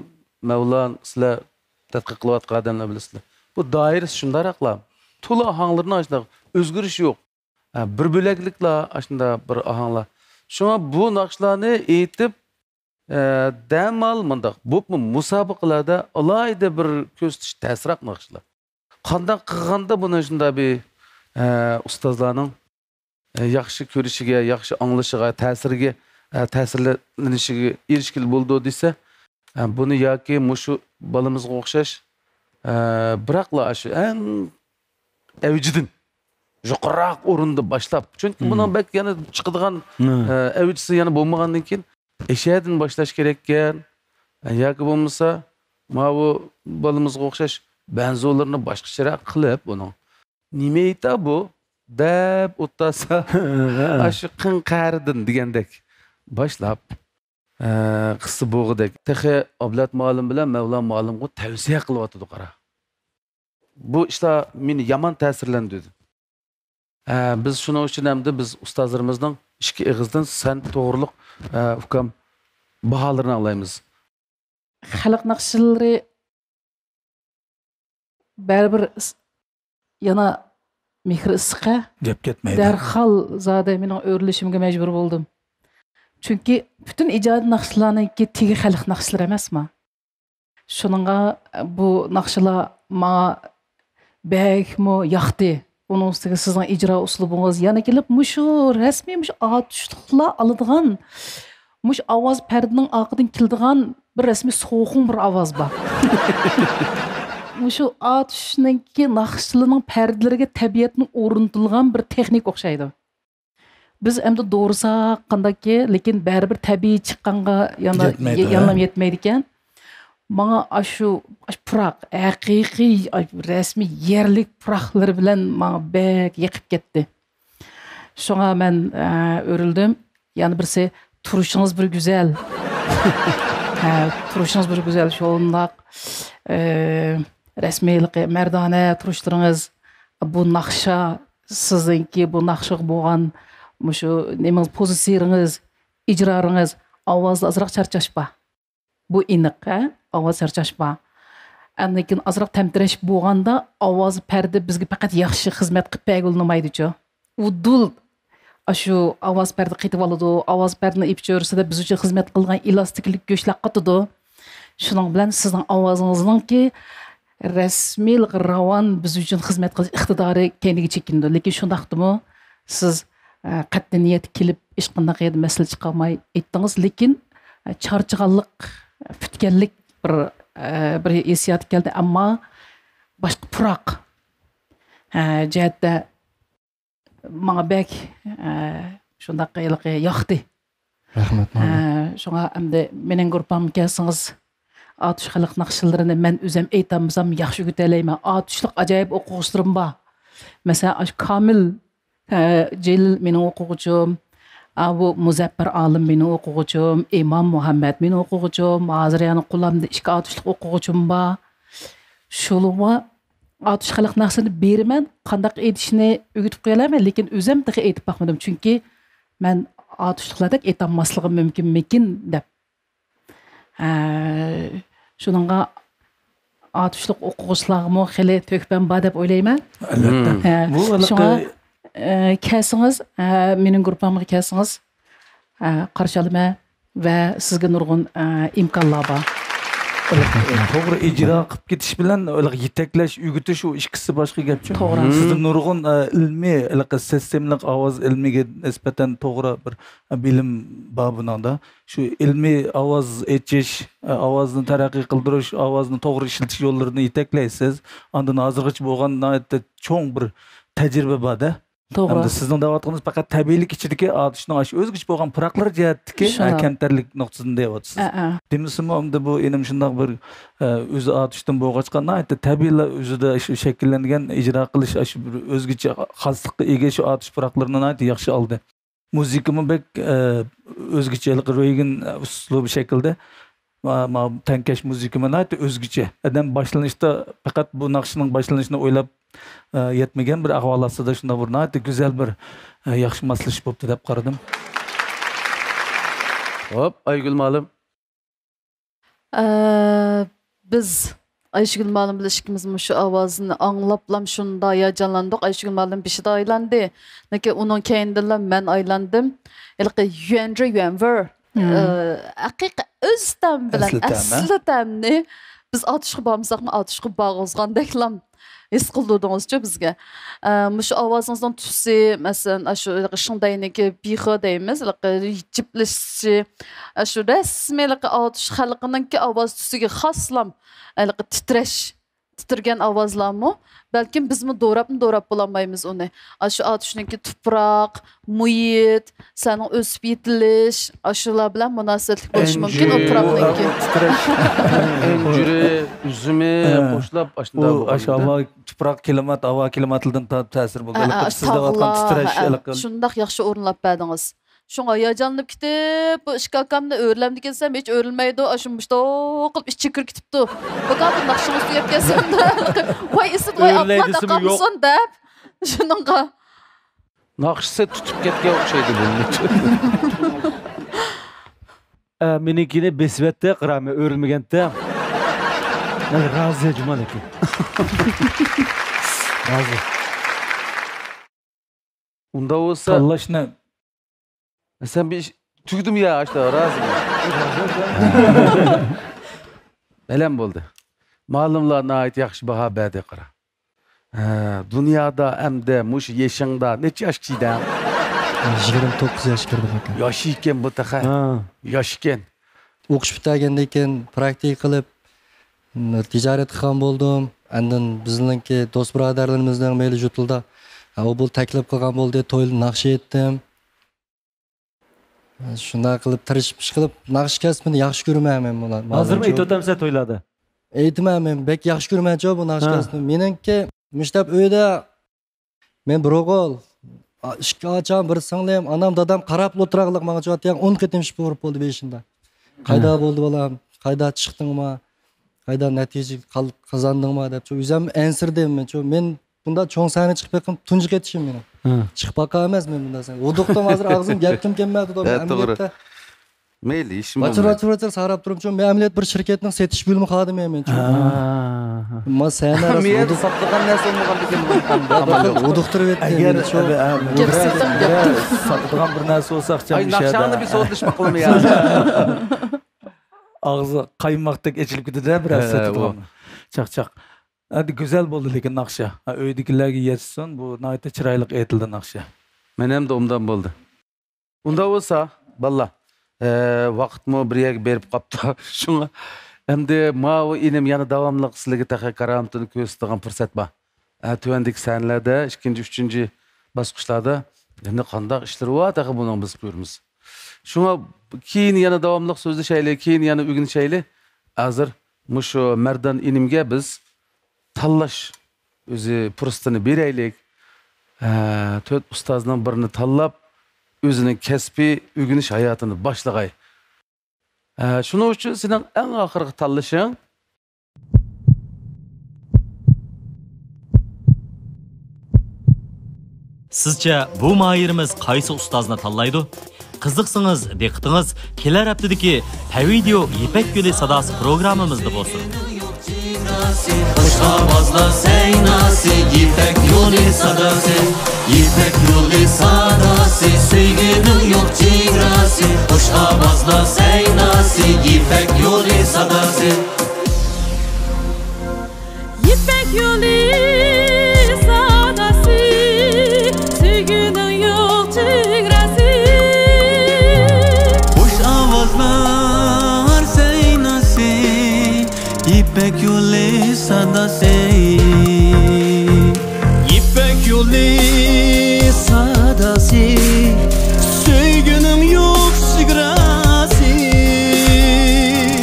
مەۋلان، سىلەر تەتقىق قىلىۋاتقان ئادەملەر بىلىسىلەر. بۇ دائىرىسى شۇنداقراقلا. تولا ئاھاڭلىرىنىڭ شۇنداق ئۆزگىرىشى يوق. ئە، بىر بۆلەكلىكلا ئاشۇنداق بىر ئاھاڭلار. شۇڭا بۇ ناخشىلارنى ئېيتىپ، ئە، دەمال مۇنداق، بولۇپمۇ مۇسابىقىلەردە ئالاھىدە بىر كۆرسىتىش تەسراق ناخشىلار. قانداق قىلغاندا بۇنى شۇنداق بىر، ئە، ئۇستازلارنىڭ، ئە، ياخشى كۆرۈشىگە، ياخشى ئاڭلىشىغا، تەسىرىگە، ئە، تەسىرلىنىشىگە ئېرىشكىلى بولىدۇ دېسە، ئە، بۇنى ياكى مۇشۇ بالىمىزغا ئوخشاش، ئە، بىراقلا شۇ ئەڭ ئەۋجىدىن، يۇقىرىراق ئورۇندا باشلاپ، چۈنكى بۇنىڭ بەك يەنە چىقىدىغان، ئە، ئەۋجىسى يەنە بولمىغاندىن كېيىن، ئەشەدىن باشلاش كېرەككەن. ياكى بولمىسا، ماۋۇ بالىمىزغا ئوخشاش بەنزولىرىنى باشقىچىراق قىلىپ، ئۇنىڭ نېمە ئېيتا بۇ دەپ ئولتۇرسا، ئاشۇ قىڭ قەرىدىن دېگەندەك باشلاپ، ئە، قىسسا بوغىدەك. تېخى ئابلەت مۇئەللىم بىلەن مەۋلان مۇئەللىمغا تەۋسىيە قىلىۋاتىدۇ، قارا. بۇ ئىشلار مېنى يامان تەسىرلەندۈردى. ئە، بىز شۇنىڭ ئۈچۈن ئەمدى بىز ئۇستازلىرىمىزنىڭ ئىككى ئېغىزدىن سەن توغرۇلۇق، ئە، ئۇكام، باھالىرىنى ئاڭلايمىز. خەلق ناخشىلىرى بەرىبىر ئىس-، يەنە مېھرى ئىسسىق-ھە. گەپ كەتمەيدۇ. دەرھال زادى مېنىڭ ئۆرۈلۈشۈمگە مەجبۇر بولدۇم. چۈنكى پۈتۈن ئىجادىي ناخشىلارنىڭكى تېگى خەلق ناخشىلىرى ئەمەسمۇ. شۇنىڭغا بۇ ناخشىلار ماڭا بەكمۇ ياقتى. ئۇنىڭ ئۈستىگە سىزنىڭ ئىجرا ئۇسلۇبىڭىز يەنە كېلىپ مۇشۇ رەسمىي مۇشۇ ئاتۇشلۇقلار ئالىدىغان، مۇشۇ ئاۋاز پەردىنىڭ ئارقىدىن كېلىدىغان بىر رەسمىي سوغۇق بىر ئاۋاز بار. مۇشۇ ئاتۇشنىڭكى ناخشىلىرىنىڭ پەردىلىرىگە تەبىئەتنىڭ ئورنىتىلغان بىر تېخنىكا ئوخشايدۇ. بىز ئەمدى دورىساق قانداككى، لېكىن بەرىبىر تەبىئىي چىققانغا يەنە، يەتمەيدۇ، يەنىلا ھە؟ يەتمەيدىكەن. ماڭا ئاشۇ، ئاشۇ پۇراق، ھەقىقىي، ئاي، رەسمىي يەرلىك پۇراقلىرى بىلەن ماڭا بەك يېقىپ كەتتى. شۇڭا مەن، ئە، ئۆرۈلدۈم. يەنە بىرسى، تۇرۇشىڭىز بىر گۈزەل. ھە، تۇرۇشىڭىز بىر گۈزەل، شۇنداق، ئە، رەسمىيلىقى، مەردانە تۇرۇشلىرىڭىز، بۇ ناخشا، سىزنىڭكى بۇ ناخشىغا بولغان مۇشۇ نېمىڭىز، پوزىتسىيىڭىز، ئىجرارىڭىز، ئاۋازدا ئازراق چارچاش بار. بۇ ئېنىق، ھە؟ ئاۋاز چارچاش بار. ئاندىن كېيىن ئازراق تەمتىرەش بولغاندا، ئاۋاز پەردە بىزگە پەقەت ياخشى خىزمەت قىلىپ بەرگىلىمايدۇچۇ. ئۇدۇل ئاشۇ ئاۋاز پەردە قېتىۋالىدۇ، ئاۋاز پەردىنى ئېپىپ چۆرىسىدە بىز ئۈچۈن خىزمەت قىلغان ئېلاستىكلىك گۆشلەر قاتىدۇ. شۇنىڭ بىلەن سىزنىڭ ئاۋازىڭىزنىڭكى رەسمىيلىقى راۋان بىز ئۈچۈن خىزمەت قىلىش ئىقتىدارى كەينىگە چېكىنىدۇ. لېكىن شۇنداقتىمۇ سىز، ئە، قەتئىي نىيەت كېلىپ ھېچقانداق يەردە مەسىلە چىقارماي ئېيتتىڭىز. لېكىن، ئە، چارچىغانلىق، پۈتكەنلىك بىر، ئە، بىر ھېسسىيات كەلدى. ئەمما باشقا پۇراق، ئە، جەھەتتە ماڭا بەك، ئە، شۇنداق ھېلىقى ياقتى. رەھمەت، ئە، مانا. شۇڭا ئەمدى مېنىڭ گۇرۇپپامغا كەلسىڭىز، ئاتۇش خەلق ناخشىلىرىنى مەن ئۆزۈم ئېيتالمىسام ياخشى ئۆگىتەلەيمەن. ئاتۇشلۇق ئاجايىپ ئوقۇغۇچىلىرىم بار. مەسىلەن، ئاشۇ كامىل، ئە، جېلىل مېنىڭ ئوقۇغۇچىم، ئا، بۇ مۇزەپپەر ئالىم مېنىڭ ئوقۇغۇچىم، ئىمام مۇھەممەد مېنىڭ ئوقۇغۇچىم، ھازىر يەنە قولۇمدا ئىككى ئاتۇشلۇق ئوقۇغۇچىم بار. شۇلىمۇ ئاتۇش خەلق ناخشىسىنى بېرىمەن، قانداق ئېيتىشنى ئۆگىتىپ قويالايمەن، لېكىن ئۆزۈم تېخى ئېيتىپ باقمىدىم، چۈنكى مەن ئاتۇشلۇقلاردەك ئېيتالماسلىقىم مۇمكىنمىكىن دەپ. ھە، شۇنىڭغا ئاتۇشلۇق ئوقۇغۇچىلارغىمۇ خېلى تۆھپەم بار دەپ ئويلايمەن. ئەلۋەتتە. ھە، بۇ ھېلىقى شۇڭا، ئە، كەلسىڭىز، ئە، مېنىڭ گۇرۇپپامغا كەلسىڭىز، ئە، قارشى ئالىمەن ۋە سىزگە نۇرغۇن، ئە، ئىمكانلار بار. توغرا ئىجرا قىلىپ كېتىش بىلەن ھېلىقى يېتەكلەش، ئۆگىتىش، ئۇ ئىككىسى باشقا گەپ. توغرا. سىزدە نۇرغۇن، ئە، ئىلمىي، ھېلىقى سىستېمىلىق ئاۋاز ئىلمىگە نىسبەتەن توغرا بىر، ئە، بىلىم بار بۇنىڭدا. شۇ ئىلمىي ئاۋاز ئېچىش، ئاۋازنى تەرەققىي قىلدۇرۇش، ئاۋازنى توغرا ئىشلىتىش يوللىرىنى يېتەكلەيسىز. ئاندىن ھازىرغىچە بولغان ناھايىتى چوڭ بىر تەجرىبە بار-دە. توغرا. ئەمدى سىزنىڭ دەۋاتقىنىڭىز پەقەت تەبىئىيلىك ئىچىدىكى ئاتۇشنىڭ ئاشۇ ئۆزگىچە بولغان پۇراقلىرى جەھەتتىكى، شۇنداق. كەمتەرلىك نۇقتىسىدىن دەۋاتىسىز. ئە، ئە. دېمىسىمۇ، ئەمدى بۇ ئىنىم شۇنداق بىر، ئە، ئۆزى ئاتۇشتىن بولغاچقا، ناھايىتى تەبىئىيلا ئۆزىدە شۇ شەكىللەنگەن، ئىجرا قىلىش، ئاشۇ بىر ئۆزگىچە خاسلىققا ئىگە شۇ ئاتۇش پۇراقلىرىنى ناھايىتى ياخشى ئالدى. مۇزىكىمۇ بەك، ئە، ئۆزگىچە، ھېلىقى رېگىن ئۇسلۇبى شەكلىدە. ما-، ما-، تەڭكەش مۇزىكىمۇ ناھايىتى ئۆزگىچە. ئادەم باشلىنىشتا پەقەت بۇ ناخشىنىڭ باشلىنىشىنى ئويلاپ، ئە، يەتمىگەن بىر ئەھۋال ئاستىدا شۇنداق بىر ناھايىتى گۈزەل بىر، ئە، ياخشى ماسلىشىش بوپتۇ دەپ قارىدىم. خوپ، ئايگۈل مۇئەللىم. ئە، بىز ئايشىگۈل مۇئەللىم بىلەن ئىككىمىز مۇشۇ ئاۋازنى ئاڭلاپلا شۇنداق ھاياجانلاندۇق. ئايشىگۈل مۇئەللىم بېشىدا ئايلاندى. لېكىن ئۇنىڭ كەينىدىنلا مەن ئايلاندىم. ھېلىقى يۈەنجى يۈەنۋېر، مم. ئە، ھەقىقىي ئۆز تەم بىلەن ئەسلى تەم، ھە؟ ئەسلى تەمنى بىز ئاتۇشقا بارمىساقمۇ، ئاتۇشقا بارغۇزغاندەكلا ھېس قىلدۇردىڭىزچۇ بىزگە. ئە، مۇشۇ ئاۋازىڭىزنىڭ تۈسى، مەسىلەن، ئاشۇ شېڭدەينىڭكى بىخې دەيمىز، ھېلىقى جىپلىشىشى، ئاشۇ رەسمىي ھېلىقى ئاتۇش خەلقىنىڭكى ئاۋاز تۈسىگە خاسلام، ھېلىقى تىترەش، تىترىگەن ئاۋازلارمۇ، بەلكىم بىزمۇ دوراپمۇ دوراپ بولالمايمىز ئۇنى. ئاشۇ ئاتۇشنىڭكى تۇپراق، مۇھىت، سەننىڭ ئۆسۈپ يېتىلىش، ئاشۇلار بىلەن مۇناسىۋەتلىك بولۇشى مۇمكىن ئۇ تۇپراقنىڭكى. ئەنجۈرى، ئۈزۈمى ھە. قوشلاپ ئاشۇنداق ئۇ بولغان ئاشۇ ئىدى. ھاۋا، تۇپراق، كىلىمات، ھاۋا كىلىماتىدىن تا-، تەسىر بولىدۇ. ھە، ھېلىقى ھە، سىزدىۋاتقان تاغلار، تىترەش، ھە، ھە. ھېلىقى شۇنداق ياخشى ئورۇنلاپ بەردىڭىز. شۇڭا ھاياجانلىنىپ كېتىپ، بۇ ئىككى ئاكامنى ئۆرۈلەمدىكىنسەم ھېچ ئۆرۈلمەيدۇ. ئاشۇ مۇشتاق قىلىپ ئىچى كىرىپ كېتىپتۇ. ئاكا، بۇ ناخشىڭىز تۈگەپ كەلسەمدە، ۋاي ئىسىت، ۋاي ئاپا، ئۆرۈلەي دېسىمۇ يوق. تاقالمىسۇن دەپ. شۇنىڭغا. ناخشىسى تۇتۇپ كەتكەن ئوخشايدۇ بۇنى. ئە، مېنىڭكىنى بېسىۋەتتى، قارا، مەن ئۆرۈلمىگەنتىم. مەن رازى جۇما لېكىن. رازى. ئۇنداق بولسا. تاللاشنى. سەن بىر ئىش، تۈگىدىمۇ يا، ئاشتا، رازىمەن. بەلەن بولدى. مۇئەللىملار ناھايىتى ياخشى باھا بەردى، قارا. ھە، دۇنيادا ئەمدى مۇشۇ يېشىڭدا، نەچچە ياش كىشىدە؟ يىگىرمە توققۇز ياش كىردىم ئاكا. ياش ئىكەن بۇ تېخى. ھە. ياش ئىكەن. ئوقۇش پۈتتۈرگەندىن كېيىن پراكتىكا قىلىپ، تىجارەت قىلغان بولدۇم. ئاندىن بىزنىڭكى دوست بۇرادەرلىرىمىزنىڭ مەيلى يۇرتلىدا، ئە، ئۇ بۇ تەكلىپ قىلغان بولدى، تويدا ناخشا ئېيتتىم. شۇنداق قىلىپ تىرىشىپ ئىش قىلىپ، ناخشا كەسپىنى ياخشى كۆرىمەن مەن بۇلار. ھازىرمۇ ئېيتىۋاتامسەن تويلاردا؟ ئېيتىمەن مەن، بەك ياخشى كۆرىمەن چۇ بۇ ناخشا ھە. كەسپىنى. مېنىڭكى مۇشتەپ ئۆيدە مەن بىر ئوغۇل، ئىككى ئاچام، بىر سىڭلىم، ئانام، دادام قاراپلا ئولتۇراقلىق ماڭا چۇۋاتىدىغان ئون قېتىم شىپە ئۇرۇپ بولدى بېشىمدا. قايدا ھە. بولدى بالام؟ قايدا چىقتىڭما؟ قايدا نەتىجە قال-، قازاندىڭما؟ دەپ چۇ ئۆزۈم ئەنسىرىدىم مەن چۇ. مەن بۇنداق چوڭ سەھنىگە چىقىپ بېقىم تۇنجى قېتىشىم مېنىڭ. ھە. چىقىپ باققان ئەمەس مەن بۇنداق سەھنىگە. ھودۇقتۇم ھازىر ئاغزىم گەپكىم كەلمەيدۇ. ھە، توغرا. مەيلى، ھېچنېمە بولمايدۇ. ۋاچىر، ۋاچىر، ۋاچىر ساراپ تۇرۇپ، چۇ، مەن ئەمەلىيەت بىر شىركەتنىڭ سېتىش بۆلۈمى خادىمى مەن، چۇ. ھە. ما سەھنە مېيەدە ساتىدىغان نەرسە بولمىغاندىكىن ئۇدۇقتۇرۇپ ئەگەر، ئەگەر، ئە، ئە، گەپ سېتىڭ، گەپ. ساتىدىغان بىر نەرسە بولسا ئاي، ئاخشام ناخشاڭنى بىر سودىلىشىپ باقىلىمۇ يا؟ ئاغزى قايماقتەك ئېچىلىپ كېتىدۇ بىرەر ھە، ساتىدىغان. ھە. چاق، چاق. ئەمدى گۈزەل بولدى، لېكىن ناخشا. ھە، ئۆيدىكىلەرگە يەتسۇن، بۇ ناھايىتى چىرايلىق ئېيتىلدى ناخشا. مەن ھەم دە ئوبدان بولدى. ئۇنداق بولسا، بالىلار، ئە، ۋاقىتمۇ بىر يەرگە بېرىپ قاپتۇ. شۇڭا ئەمدى ماۋۇ ئىنىم يەنە داۋاملىق سىلەرگە تېخى كارامىتىنى كۆرسىتىدىغان پۇرسەت بار. ئە، تۆۋەندىكى سەھنىلەردە، ئىككىنچى، ئۈچىنچى باسقۇچلاردا يەنە قانداق ئىشلىرى بار، تېخى بۇنىڭ بىز كۆرىمىز. شۇڭا كېيىن يەنە داۋاملىق سۆزلىشەيلى، كېيىن يەنە ئۆگىنىشەيلى. ھازىر مۇشۇ مەردان ئىنىمگە بىز تاللاش ئۆزى پۇرسىتىنى بېرەيلىك. ھە، تۆت ئۇستازنىڭ بىرىنى تاللاپ، ئۆزىنىڭ كەسپىي ئۆگىنىش ھاياتىنى باشلىغاي. ھە، شۇنىڭ ئۈچۈن سېنىڭ ئەڭ ئاخىرقى تاللىشىڭ. سىزچە بۇ ماھىرىمىز قايسى ئۇستازنى تاللايدۇ؟ قىزىقسىڭىز، دىققىتىڭىز كېلەر ھەپتىدىكى پەۋىدىيو يىپەك يولى ساداسى پروگراممىمىزدا بولسۇن. خۇش ئاۋازلار سەيناسى، يىپەك يولى ساداسى، يىپەك يولى ساداسى، سۆيگۈنىڭ يوق چېگراسى، خۇش ئاۋازلار سەيناسى، يىپەك يولى ساداسى. يىپەك يولى ساداسى، سۆيگۈنىڭ يوق چېگراسى. خۇش ئاۋازلار سەيناسى، يىپەك يولى ساداسى. يىپەك يولى ساداسى، سۆيگۈنىڭ يوق چېگراسى.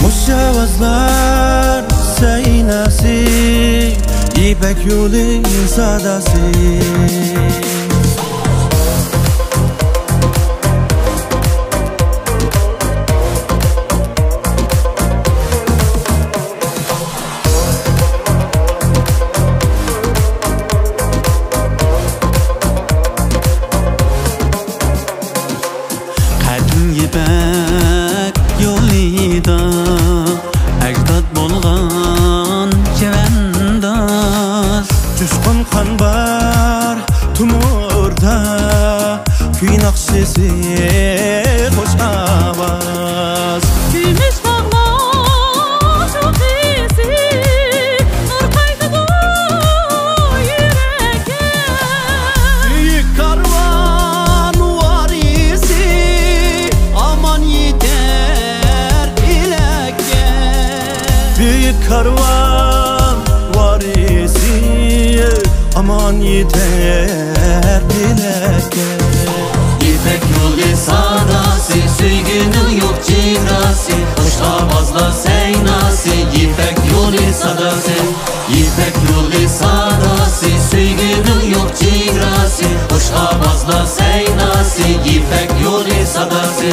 خۇش ئاۋازلار سەيناسى، يىپەك يولى ساداسى. جۇشقۇن قان بار تومۇردا، كۈي ناخشىسى، خۇش ئاۋاز. كۈمۈش تاغلار شۇخىسى، نۇر قايتىدۇ يۈرەككە. بۈيۈك كارۋان ۋارىسى، ئامان يېتەر ئىلەككە. بۈيۈك كارۋان ۋارىسى، ئامان يېتەر ئىلەككە. يىپەك يولى ساداسى، سۆيگۈنىڭ يوق چېگراسى، خۇش ئاۋازلار سەيناسى، يىپەك يولى ساداسى. يىپەك يولى ساداسى، سۆيگۈنىڭ يوق چېگراسى، خۇش ئاۋازلار سەيناسى، يىپەك يولى ساداسى.